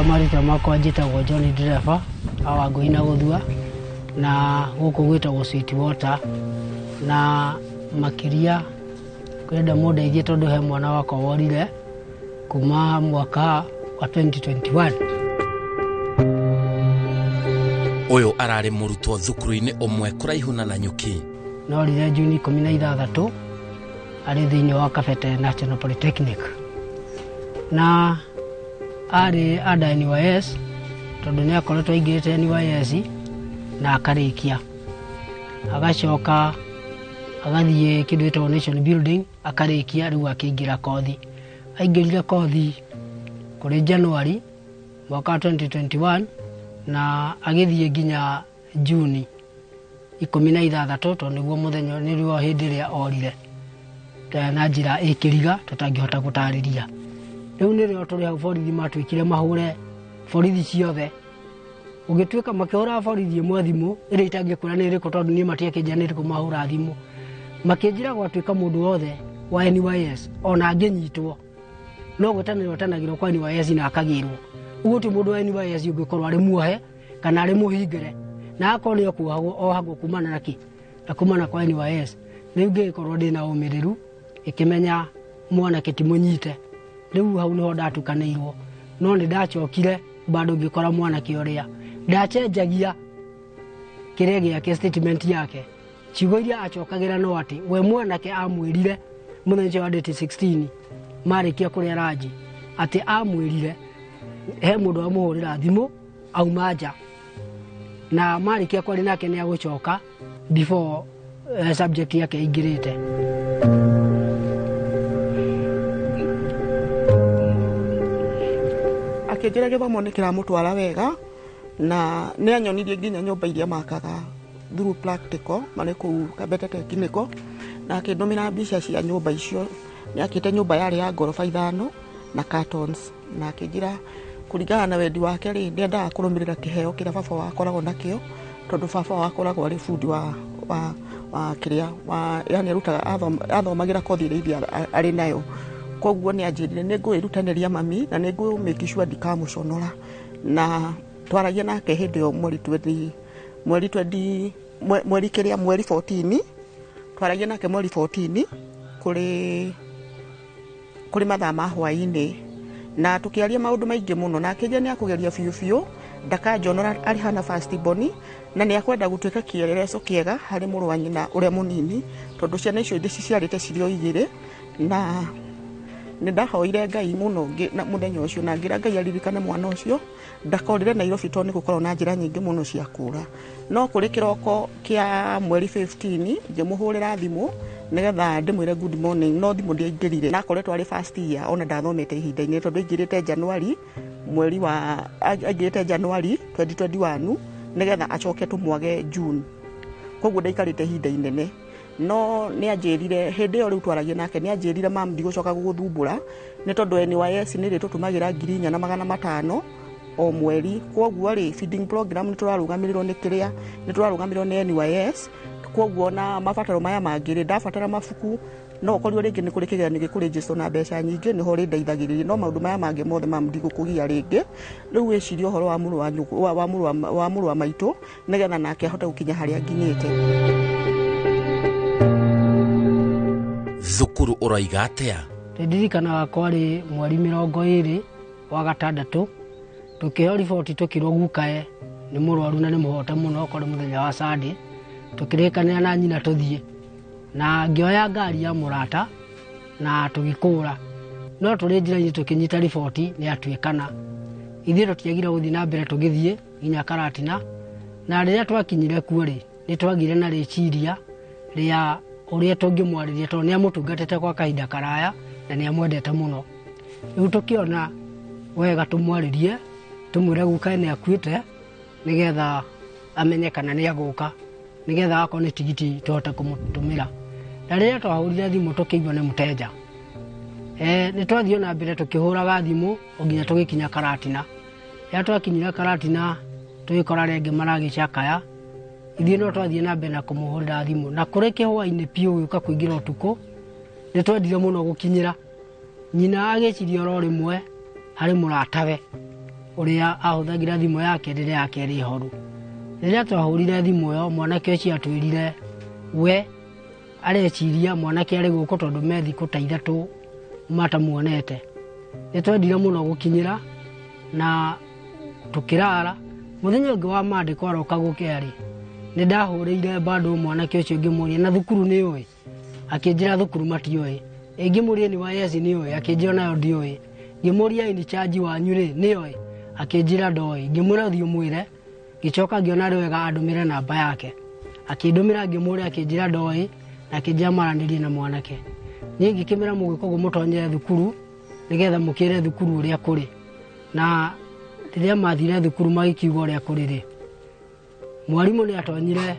Marĩtwa makwa njĩtagwo John Driver wa Ngũi na Gũthua, na gũkũ gwĩtagwo Sweet Water, na makĩria kwenda mũndeithie tondũ he mwana wakwa worire. kuma mwaka wa 2021. Ũyũ ararĩ mũrutwo thukuru-inĩ ũmwe kũraihu na Nanyuki. No rire Juni 16 arĩ thĩinĩ wa Kabete National Polytechnic na arĩ under NYS tondũ nĩ akoretwo aingĩrĩte NYS na akarĩkia, agacoka agathiĩ kĩndũ gĩtagwo Nation Building akarĩkia, rĩu akĩingĩra kothi. Aingĩrire kothi kũrĩ January mwaka wa 2021 na agĩthiĩ nginya Juni 16 tondũ nĩguo mũthenya nĩrĩo hĩndĩ ĩrĩa orire na njĩra ĩkĩriga tũtangĩhota gũtarĩria. Rĩu nĩrĩo tũrĩ hau borithi matuĩkire mahũre borithi ciothe, ũgĩtuĩka makĩhũra borithi ĩmwe thimũ ĩrĩa itangĩkwĩra nĩ ĩrĩkũ tondũ niĩ matiakĩnjĩra nĩ ĩrĩkũ mahũra thimũ, makĩnjĩra gwatuĩka mũndũ wothe wa NYS ona angĩnyitwo no gwĩtanĩrwo etanagĩrwo kwa NYS na akagĩrwo. Ũguo ti mũndũ wa NYS ũngĩkorwo arĩ muohe kana arĩ mũhingĩre na akorwo nĩ okuohagwo ohagwo kumana na kĩ na kumana kwa NYS. Rĩu ngĩgĩkorwo ndĩna ũmĩrĩru ĩkĩmenya mwanake ti mũnyite, rĩu hau nĩho ndatukanĩirwo, no nĩ ndacokire bado ngĩkora mwanake ũrĩa ndacenjagia kĩrĩa gĩake statement yake, ciugo iria acokagĩra no atĩ we mwanake amwĩrire mũthenya ũcio wa date 16 marĩkia kũrĩa ranji atĩ amwĩrire he mũndũ amũhũrĩra thimũ auma nja na marĩkia kwaria nake nĩ agũcoka before subject yake ĩingĩrĩte. Akĩnjĩra gĩthomo nĩ kĩramũtwara wega na nĩ anyonirie nginya nyũmba iria makaga through practical marĩ kũu Kabete Technical, na akĩndũmĩra mbica cia nyũmba icio. Nĩ akĩte nyũmba yarĩ ya ngoroba 5 na cartons, na akĩnjĩra kũringana na wendi wake rĩ nĩ endaga kũrũmĩrĩra kĩheo kĩrĩa baba wao akoragwo nakĩo, tondũ baba wao akoragwo arĩ bundi wa kĩrĩa wa yani arutaga athomagĩra kothi ĩrĩa ithe arĩ nayo. Koguo nĩ anjĩrire nĩ ngwĩrutanĩria mami na nĩ ngũ make sure ndikamũconora, na twaragia nake hĩndĩ ĩyo mweri 20 mweri 20 mweri kĩrĩa mweri 14 twaragia nake mweri 14 kũrĩ mathaa ma hwaĩ-inĩ, na tũkĩaria maũndũ maingĩ mũno, na akĩnjĩra nĩ akũgeria biũ biũ ndakanjonora arĩ hana first born, na nĩ akwenda gũtuĩka kĩelelezo kĩega harĩ mũrũ wa nyina ũrĩa mũnini, tondũ ciana icio ndĩciciarĩte cirĩ o igĩrĩ. Na nĩ ndahoire Ngai mũno mũthenya ũcio na ngĩra Ngai aririkane mwana ũcio ndakorire Nairobi tondũ nĩ gũkorwo na njĩra nyingĩ mũno cia kũra. No kũrĩ kĩroko kĩa mweri 15 ngĩmũhũrĩra thimũ nĩgetha ndĩmwĩre good morning, no thimũ ndiaingĩrire. Na akoretwo arĩ first year ona ndathomete ihinda-inĩ tondũ aingĩrĩte January mweri wa aingĩrĩte January 2021 nĩgetha acoke tũmwage June, koguo ndaikarĩte ihinda inene. No nĩ anjĩrire hĩndĩ ĩyo rĩu twaragia nake nĩ anjĩrire mam ndigũcoka gũgũthumbũra nĩ tondũ NYS nĩ rĩtũtũmagĩra 4,500 o mweri, koguo rĩ feeding program nĩ tũrarũgamĩrĩrwo nĩ kĩrĩa nĩ tũrarũgamĩrĩrwo nĩ NYS, koguo na mabataro maya mangĩ rĩ ndabatara mabuku no ũkorirwo rĩngĩ nĩ kũrĩ kĩgeranio gĩkũrĩnjĩcwo na mbeca nyingĩ nĩho rĩndeithagĩrĩria, no maũndũ maya mangĩ mothe mam ndigũkũgia rĩngĩ. Rĩu wĩcirie ũhoro wa mũrũ wa mũrũ wa maitũ nĩgetha nake ahote gũkinya harĩa nginyĩte. Thukuru ũroiga atĩa? Ndirikanaga kwarĩ mweri 26 wa gatandatũ tũkĩheo riboti tũkĩrwo gukae nĩ mũrwaru na nĩ mũhote mũno kwarĩ mũthenya wa Sunday, tũkĩrĩkanĩra na nyina tũthiĩ na ngĩoya ngari ya mũrata na tũgĩkũra, no tũrĩ njĩra-inĩ tũkĩnyita riboti nĩ atuĩkana. Ithuĩ tũtiagire gũthiĩ na mbere tũgĩthiĩ nginya Karatina, na rĩrĩa twakinyire kuo rĩ nĩ twagire na rĩciria rĩa ũrĩa tũngĩmwarĩria tondũ nĩ amũtungatĩte kwa kahinda karaya na nĩ amwendete mũno. Rĩu tũkĩona wega tũmwarĩrie tũmwĩre guka nĩ akuĩte nĩgetha amenye kana nĩ agũka nĩgetha akorwo nĩ tigiti tũhote kũmũtũmĩra. Na rĩrĩa twahũrire thimũ tũkĩigua nĩ mũteja, nĩ twathiĩ na mbere tũkĩhũraga thimũ o nginya tũgĩkinya Karatina. Rĩrĩa twakinyire Karatina tũgĩkora arĩa angĩ maragĩcakaya, ithuĩ no twathiĩ na mbere na kũmũhũrĩra thimũ, na kũrĩ kĩhwainĩ biũ gĩũka kũingĩra ũtukũ nĩ twendire mũno gũkinyĩra. Nyina agĩciria oro rĩmwe harĩ mũratawe ũrĩa ahũthagĩra thimũ yake rĩrĩa yake ĩrĩ horu. Rĩrĩa twahũrire thimũ ĩyo mwanake ũcio atwĩrire we areciria mwanake arĩ gũkũ tondũ me thikũ ta 3 matamuonete. Nĩ twendire mũno gũkinyĩra na tũkĩrara. Mũthenya ũngĩ wa Monday kwaroka gũkĩa rĩ, nĩ ndahũrĩire bado mwanake ũcio ngĩmũria na thukuru nĩ ũĩ, akĩnjĩra thukuru matiũĩ. Ngĩmũria nĩ wa yes nĩ ũĩ, akĩnjĩra nayo ndiũĩ. Ngĩmũria in charge wanyu rĩ nĩ oĩ, akĩnjĩra ndoĩ. Ngĩmwĩra ũthiĩ ũmwĩre. Ngĩcoka ngĩona arĩ wega andũmĩre namba yake, akĩndũmĩra ngĩmũria, akĩnjĩra ndoĩ na akĩnjĩra maranĩrie na mwanake. Niĩ ngĩkĩmĩra mũgĩka ũguo mũtonyere thukuru nĩgetha mũkĩre thukuru ũrĩa kũrĩ. Na rĩrĩa mathire thukuru magĩkiuga ũrĩa kũrĩ rĩ, mwarimũ nĩ atonyire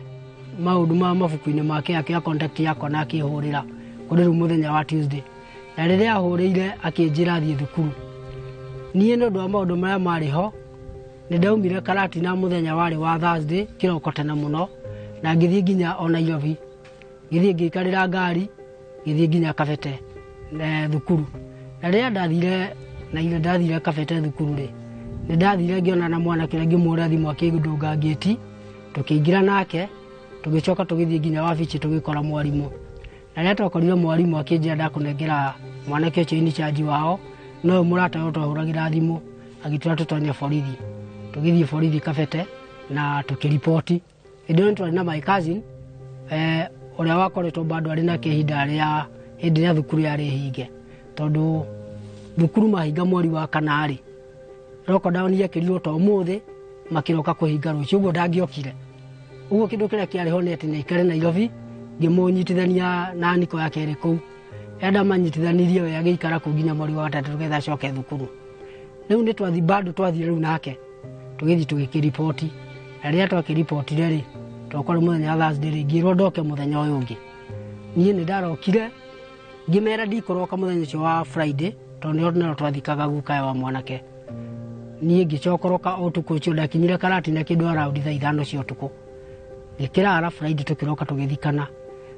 maũndũ ma mabuku-inĩ make, akĩoya contact yakwa na akĩhũrĩra kũrĩ rĩu mũthenya wa Tuesday. Na rĩrĩa ahũrĩire akĩnjĩra thiĩ thukuru. Niĩ nĩ ũndũ wa maũndũ marĩa marĩ ho nĩ ndaumire Karatina mũthenya warĩ wa Thursday kĩroko tene mũno, na ngĩthiĩ nginya o Nairobi. Ngĩthiĩ ngĩikarĩra ngari ngĩthiĩ nginya Kabete thukuru. Na rĩrĩa ndathire Kabete thukuru rĩ, nĩ ndathire ngĩona na mwanake ũrĩa ngĩmũhũrĩra thimũ akĩndũnga ngĩti, tũkĩingĩra nake tũgĩcoka tũgĩthiĩ nginya wabici tũgĩkora mwarimũ. Na rĩrĩa twakorire mwarimũ akĩnjĩra ndakũnengera mwanake ũcio in charge wao, no mũrata ũyũ twahũragĩra thimũ agĩtwĩra tũtonye borithi. Tũgĩthiĩ borithi Kabete na tũkĩriboti. Hĩndĩ ĩyo nĩ twarĩ na my cousin ũrĩa wakoretwo bado arĩ nake ihinda rĩa hĩndĩ ĩrĩa thukuru yarĩ hinge, tondũ thukuru mahinga mweri wa kana rĩ, lockdown yekĩrirwo ta ũmũthĩ makĩroka kũhinga rũciũ, ũguo ndangĩokire. Ũguo kĩndũ kĩrĩa kĩarĩ ho nĩ atĩ nĩ aikare Nairobi, ngĩmũnyitithania na niko yake ĩrĩ kũu. Rĩrĩa ndamanyitithanirie we agĩikara kũu nginya mweri wa gatatũ nĩgetha acoke thukuru. Rĩu nĩ twathi bado twathire rĩu nake tũgĩthiĩ tũgĩkĩriboti. Na rĩrĩa twakĩribotire rĩ, twakorwo mũthenya wa Thursday rĩ, ngĩrwo ndoke mũthenya ũyũ ũngĩ. Niĩ nĩ ndarokire ngĩmera ndikũroka mũthenya ũcio wa Friday tondũ nĩho nĩho twathikaga gukae wa mwanake. Niĩ ngĩcokoroka ũtukũ ũcio, ndakinyire Karatina kĩndũ around thaa 5 cia ũtukũ. Ngĩkĩrara Friday tũkĩroka tũgĩthikana.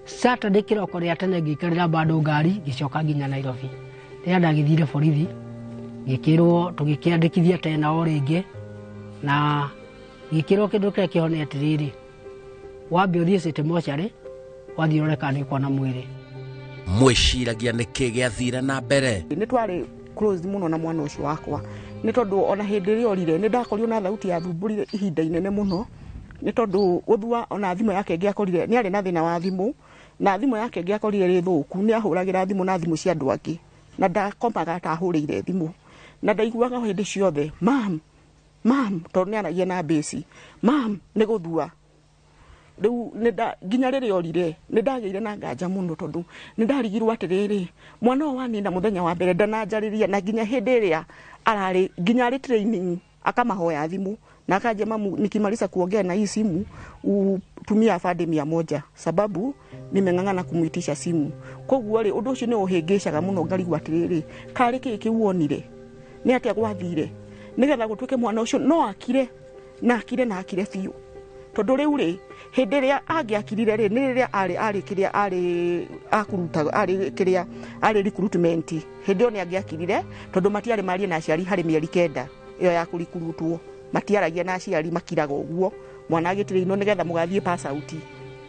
Saturday kĩroko rĩa tene ngĩikarĩra bado ngari ngĩcoka nginya Nairobi. Rĩrĩa ndagĩthire borithi ngĩkĩrwo tũgĩkĩandĩkithia tena o rĩngĩ, na ngĩkĩrwo kĩndũ kĩrĩa kĩho nĩ atĩrĩrĩ, wambe ũthiĩ City Mortuary wathiĩ ũrore kana nĩ ũkuona mwĩrĩ. Mwĩciragia nĩkĩ gĩathire na mbere? Nĩ twarĩ close mũno na mwana ũcio wakwa, nĩ tondũ ona hĩndĩ ĩrĩa orire nĩ ndakorirwo na thauti yathumbũrire ihinda inene mũno, nĩ tondũ gũthua ona thimũ yake ĩngĩakorire nĩ arĩ na thĩna wa thimũ, na thimũ yake ĩngĩakorire ĩrĩ thũku nĩ ahũragĩra thimũ na thimũ cia andũ angĩ, na ndakomaga atahũrĩire thimũ, na ndaiguaga hĩndĩ ciothe mam mam, tondũ nĩ aragia na mbĩci mam nĩ gũthua. Rĩu nginya rĩrĩa orire nĩ ndagĩire na nganja mũno, tondũ nĩ ndarigirwo atĩrĩrĩ, mwana ũyũ wanina mũthenya wa mbere ndananjarĩria, na nginya hĩndĩ ĩrĩa ararĩ nginya arĩ training akamahoya thimũ na akanja mamu, nikimaliza kuongea na hii simu utumia afande 100 sababu nimeng'ang'ana kumuitisha simu. Koguo rĩ ũndũ ũcio nĩ ũhĩngĩcaga mũno, ngarigwo atĩrĩrĩ, karĩ kĩĩ kĩu wonire, nĩ atĩa gwathire nĩgetha gũtuĩke mwana ũcio no akire na akire na akire biũ, tondũ rĩu rĩ hĩndĩ ĩrĩa angĩakirire rĩ nĩ rĩrĩa arĩ kĩrĩa arĩ akuruta arĩ kĩrĩa arĩ recruitment, hĩndĩ ĩyo nĩ angĩakirire, tondũ matiarĩ marie na aciari harĩ mĩeri 9 ĩyo ya kũrikurutwo, matiaragia na aciari makiraga ũguo mwana agĩtĩrĩinwo nĩgetha mũgathiĩ pass out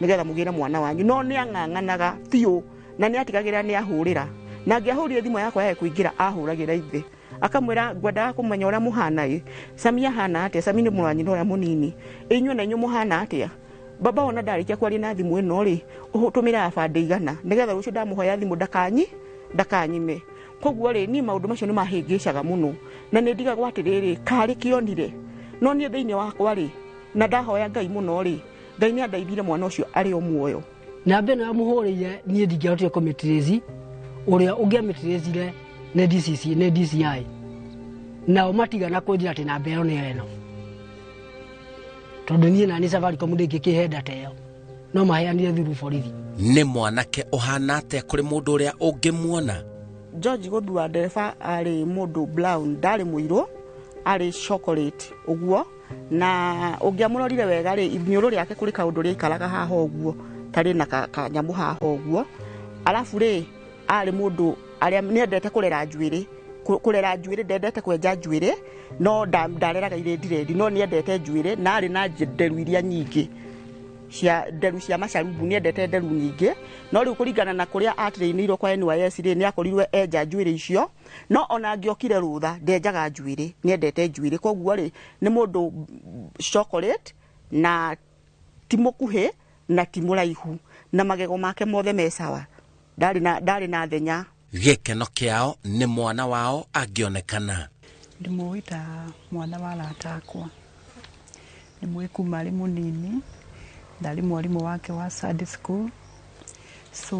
nĩgetha mũgĩre mwana wanyu. No nĩ ang'ang'anaga biũ na nĩ atigagĩrĩra nĩ ahũrĩra, na angĩahũrire thimũ yakwa yage kũingĩra ahũragĩra ithe akamwĩra ngwendaga kũmenya ũrĩa mũhana ĩ, Sami ahana atĩa, Sami nĩ mũrũ wa nyina ũrĩa mũnini, inyuĩ na inyuĩ mũhana atĩa, baba ona ndarĩkia kwaria na thimũ ĩno rĩ ũtũmĩre abande 100 nĩgetha rũciũ ndamũhoya thimũ ndakanyime. Koguo rĩ niĩ maũndũ macio nĩ mahĩngĩcaga mũno, na nĩ ndigagwo atĩrĩrĩ, karĩ kĩonire, no niĩ thĩinĩ wakwa rĩ na ndahoya Ngai mũno rĩ, Ngai nĩ andeithire mwana ũcio arĩ o muoyo. Namba ĩno yamũhũrĩire niĩ ndingĩahotire kũmĩtrace, ũrĩa ũngĩamĩtracire nĩ DCC nĩ DCI, nao matigana kũnjĩra atĩ namba ĩyo nĩyo ĩno, tondũ niĩ nani Safaricom ndĩngĩkĩhe data ĩyo, no maheanire through borithi. Nĩ mwanake ũhana atĩa kũrĩ mũndũ ũrĩa ũngĩmuona? George Gũthua ndereba arĩ mũndũ brown, ndarĩ mũirũ, arĩ chocolate ũguo, na ũngĩamũrorire wega rĩ iniũrũ rĩake kũrĩ kaũndũ rĩaikaraga haha ũguo, tarĩ na kanyamũ haha ũguo. Arabu rĩ arĩ mũndũ arĩa nĩendete kũrera njuĩrĩ, kũrera njuĩrĩ, ndendete kwenja njuĩrĩ, no ndareraga irĩ ndiredi, no nĩendete njuĩrĩ na arĩ na nderu iria nyingĩ. Cia nderu cia macarubu nĩ endete nderu nyingĩ, no rĩu kũringana na kũrĩa atrainĩirwo kwa NYS rĩ, nĩ akorirwe enja njuĩrĩ icio. No ona angĩokire rũtha, ndenjaga njuĩrĩ, nĩ endete njuĩrĩ. Koguo rĩ, nĩ mũndũ chocolate na ti mũkuhĩ na ti mũraihu, na magego make mothe me sawa, ndarĩ na thenya. Gĩkeno kĩao nĩ mwana wao angĩonekana. Ndĩmũĩ ta mwana wa arata akwa, ndĩmũĩ kuma arĩ mũnini. Ndarĩ mwarimũ wake wa Sunday school, so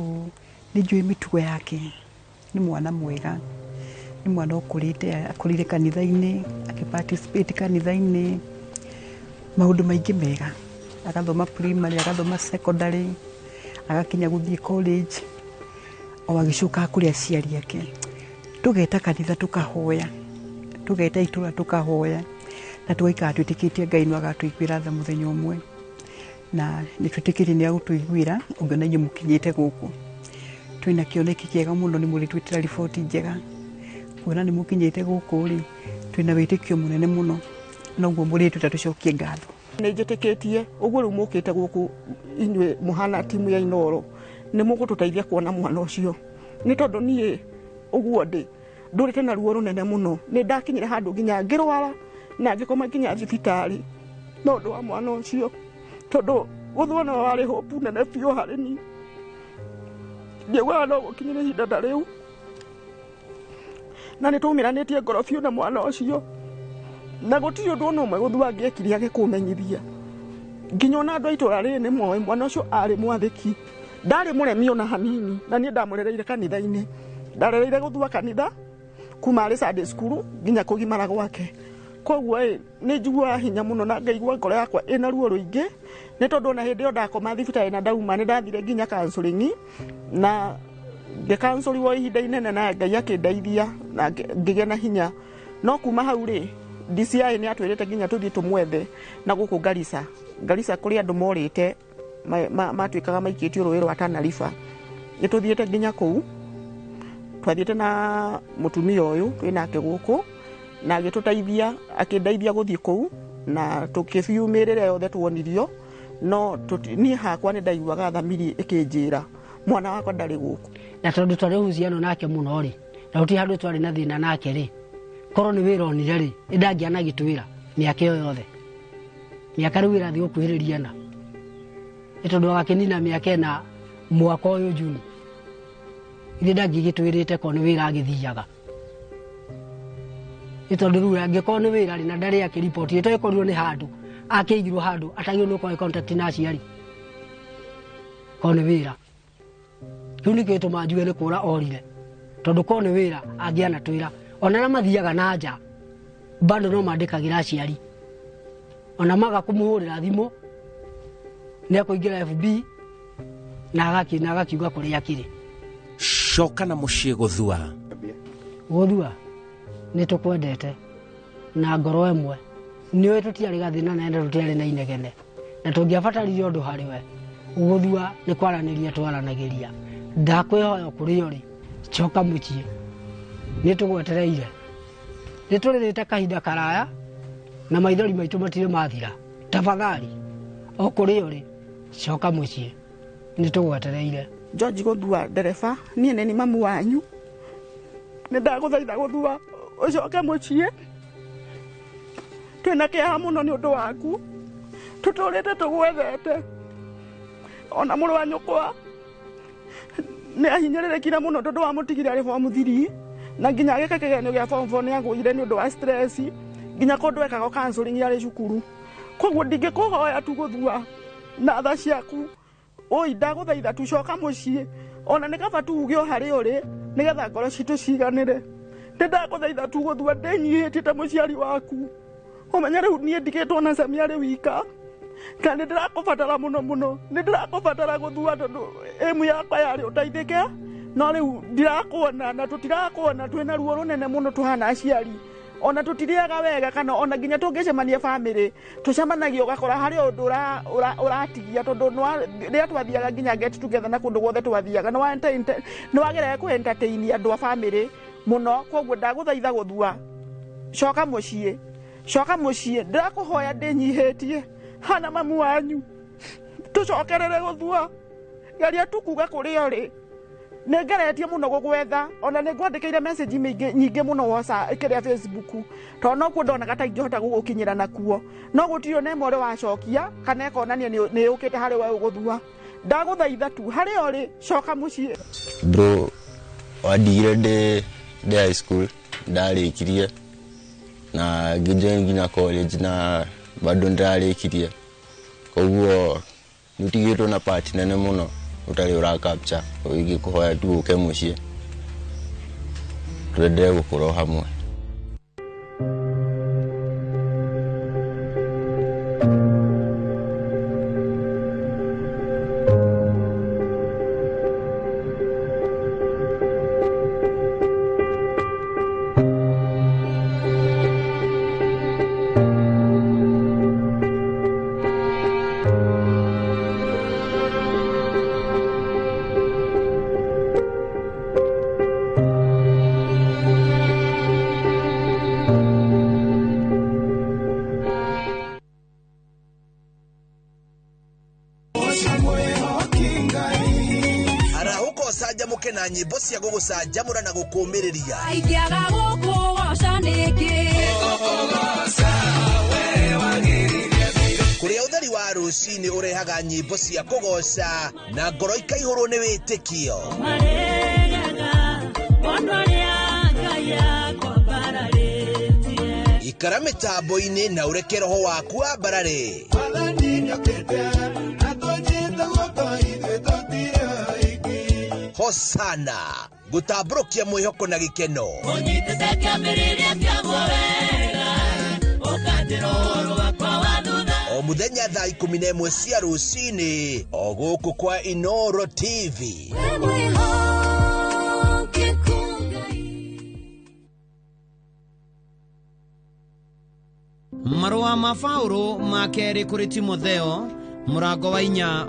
nĩ njũĩ mĩtugo yake. Nĩ mwana mwega, nĩ mwana ũkũrĩte, akũrĩire kanitha-inĩ, akĩ-participate kanitha-inĩ maũndũ maingĩ mega, agathoma primary, agathoma secondary, agakinya gũthiĩ college, o agĩcokaga kũrĩ aciari ake. Tũgeta kanitha tũkahoya, tũgeta itũra tũkahoya, na tũgaikara twĩtĩkĩtie Ngai no agatũiguĩra tha mũthenya ũmwe, na nĩ twĩtĩkĩtie nĩ agũtũiguĩra. Ũngĩona inyuĩ mũkinyĩte gũkũ, twĩna kĩoneki kĩega mũno, nĩ mũrĩtwĩtĩra riboti njega. Kuona nĩ mũkinyĩte gũkũ rĩ, twĩna wĩtĩkio mũnene mũno, noguo mũrĩtwĩta tũcokie ngatho. Nĩ njĩtĩkĩtie ũguo rĩu mũkĩte gũkũ inyuĩ mũhana timu ya Inoro nĩ mũgũtũteithia kuona mwana ũcio, nĩ tondũ niĩ ũguo ndĩ ndũrĩte na ruo rũnene mũno. Nĩ ndakinyire handũ nginya ngĩrwara na ngĩkoma nginya thibitarĩ no ũndũ wa mwana ũcio, tondũ gũthwo nĩwe warĩ hope nene biũ harĩ niĩ. Ndiaugaga no gũkinyĩre ihinda ta rĩu, na nĩ twaumĩranĩtie ngoro biũ na mwana ũcio, na gũtirĩ ũndũ ona ũmwe gũthua angĩekire age kũmenyithia. Nginya ona andũ a itũra rĩrĩ nĩ moĩ mwana ũcio arĩ mwathĩki, ndarĩ mũremi ona hanini. Na niĩ ndamũrereire kanitha-inĩ, ndarereire gũthua kanitha kuma arĩ Sunday school nginya kũgimara gwake. Koguo ĩ nĩ njiguaga hinya mũno na ngaigua ngoro yakwa ĩna ruo rũingĩ, nĩ tondũ ona hĩndĩ ĩyo ndakoma thibitarĩ na ndauma, nĩ ndathire nginya counseling na ngĩkansũriwo ihinda inene, na Ngai akĩndeithia na ngĩgĩa na hinya. No kuma hau rĩ, DCI nĩ atwĩrĩte nginya tũthiĩ tũmwethe na gũkũ Garissa. Garissa kũrĩ andũ morĩte, matuĩkaga maikĩtio rũĩ rwa Tana River. Nĩ tũthiĩte nginya kũu, twathiĩte na mũtumia ũyũ twĩ nake gũkũ, na agĩtũteithia, akĩndeithia gũthiĩ kũu, na tũkĩbiu mĩrĩre yothe tuonirio. No niĩ hakwa nĩ ndaiguaga thamiri ĩkĩnjĩra mwana wakwa ndarĩ gũkũ. Na tondũ twarĩ uhusiano nake mũno rĩ, na gũtirĩ handũ twarĩ na thĩna nake rĩ, korwo nĩ wĩra onire rĩ, nĩndangĩanagĩtwĩra mĩaka ĩyo yothe. Mĩaka rĩu ĩrathiĩ gũkuhĩrĩria na nĩ tondũ agakĩnina mĩaka 4 mwaka ũyũ Juni, ithe ndangĩgĩtwĩrĩte korwo nĩ wĩra agĩthiaga. Nĩ tondũ rĩu angĩkorwo nĩ wĩra rĩ, na ndarĩ akĩriboti, ĩtoĩ korirwo nĩ handũ akĩigirwo handũ atagĩrĩirwo nĩ gũkorwo contact na aciari. Korwo nĩ wĩra, kĩu nĩkĩo gĩtũmaga njuge nĩ kũra orire, tondũ korwo nĩ wĩra angĩanatwĩra. Ona arĩa mathiaga na nja bado no mandĩkagĩra aciari, ona maga kũmũhũrĩra thimũ nĩ ekũingĩra FB na agakiuga kũrĩa akĩrĩ. Coka na mũciĩ gũthua. Gũthua, nĩ tũkwendete na ngoro ĩmwe. Nĩũĩ tũtiarĩ gathĩna na enda tũtiarĩ na inegene, na tũngĩabatarire ũndũ harĩ we, gũthua, nĩ kwaranĩria twaranagĩria. Ndakwĩhoya kũrĩa ũrĩ, coka mũciĩ, nĩ tũgwetereire, nĩ tũrĩrĩte kahinda karaya na maithori maitũ matirĩ mathira. Tafadhali, o kũrĩa ũrĩ, coka mũciĩ, nĩ tũgwetereire. George Gũthua ndereba, niĩ nĩ mamu wanyu. Nĩ ndagũthaitha Gũthua ũcoke mũciĩ. Twĩna kĩeha mũno nĩ ũndũ waku, tũtũrĩte tũgwethete. Ona mũrũ wa nyũkwa nĩ ahinyĩrĩrĩkire mũno tondũ wamũtigire arĩ form 3, na nginya agĩka kĩgeranio gĩa form 4 nĩ agũire nĩ ũndũ wa stress, nginya kũndũ ekagwo counseling arĩ cukuru. Koguo ndingĩkũhoya tu Gũthua na tha ciaku, oi ndagũthaitha tu coka mũciĩ, ona nĩ kaba tuge o harĩa ũrĩ nĩgetha ngoro citũ ciganĩre. Nĩ ndagũthaitha tu Gũthua, ndĩnyihĩtie ta mũciari waku, ũmenye rĩu niĩ ndigĩtwo na Sami arĩ wika, na nĩ ndĩrakũbatara mũno mũno, nĩ ndĩrakũbatara Gũthua, tondũ ĩmu yakwa yarĩ ũteithĩke, no rĩu ndirakuona na tũtirakuona. Twĩna ruo rũnene mũno tũhana aciari, ona tũtirĩaga wega, kana ona nginya tũngĩcemania family tũcemanagia ũgakora harĩ ũndũ ũratigia, tondũ rĩrĩa twathiaga nginya get together na kũndũ guothe twathiaga nĩ wageragia kũ entertain andũ a family mũno. Koguo ndagũthaitha Gũthua, coka mũciĩ, coka mũciĩ, ndĩrakũhoya ndĩnyihĩtie hana mamu wanyu. Tũcokerere gũthua. Geria tu kuga kũrĩa ũrĩ. Nĩ ngeretie mũno gũgwetha ona nĩ ngwandĩkĩire message nyingĩ mũno WhatsApp kĩrĩa Facebook tondũ nokuo ndonaga ta ingĩhota gũgũkinyĩra nakuo no gũtirĩ ona ĩmwe ũrĩ wacokia kana ĩkonania nĩ yũkĩte harĩ we ũgũthua. Ndagũthaitha tu harĩa ũrĩ coka mũciĩ. Bro wandigire ndĩ high school ndarĩkirie na ngĩjoin nginya college na bado ndĩrarĩkirie, koguo nĩũtigĩtwo na part nene mũno ũtarĩ ũra capture. Ingĩkũhoya tu ũke mũciĩ twendelee gũkorwo hamwe. Arahũka ũcanjamũke na nyĩmbo cia gũgũcanjamũra na gũkũmĩrĩria. Ingĩaga gũkũgoca nĩkĩ? Kũrĩa ũtheri wa rũcinĩ ũrehaga nyĩmbo cia kũgoca na ngoro ikaihũrwo nĩ wĩtĩkio. Ikara mĩtambo-inĩ na ũreke roho waku wambarare. Hosana gũtambũrũkia mwĩhoko na gĩkeno. Ũnyitĩte kĩambĩrĩria kĩaguo wega, ũkanjĩra ũhoro wakwa wa thutha. O mũthenya thaa 11 cia rũcinĩ o gũkũ kwa Inoro TV. Wĩ mwĩhokeku Ngai. Marũa ma Paũlũ ma kerĩ kũrĩ Timotheo mũrango wa 4.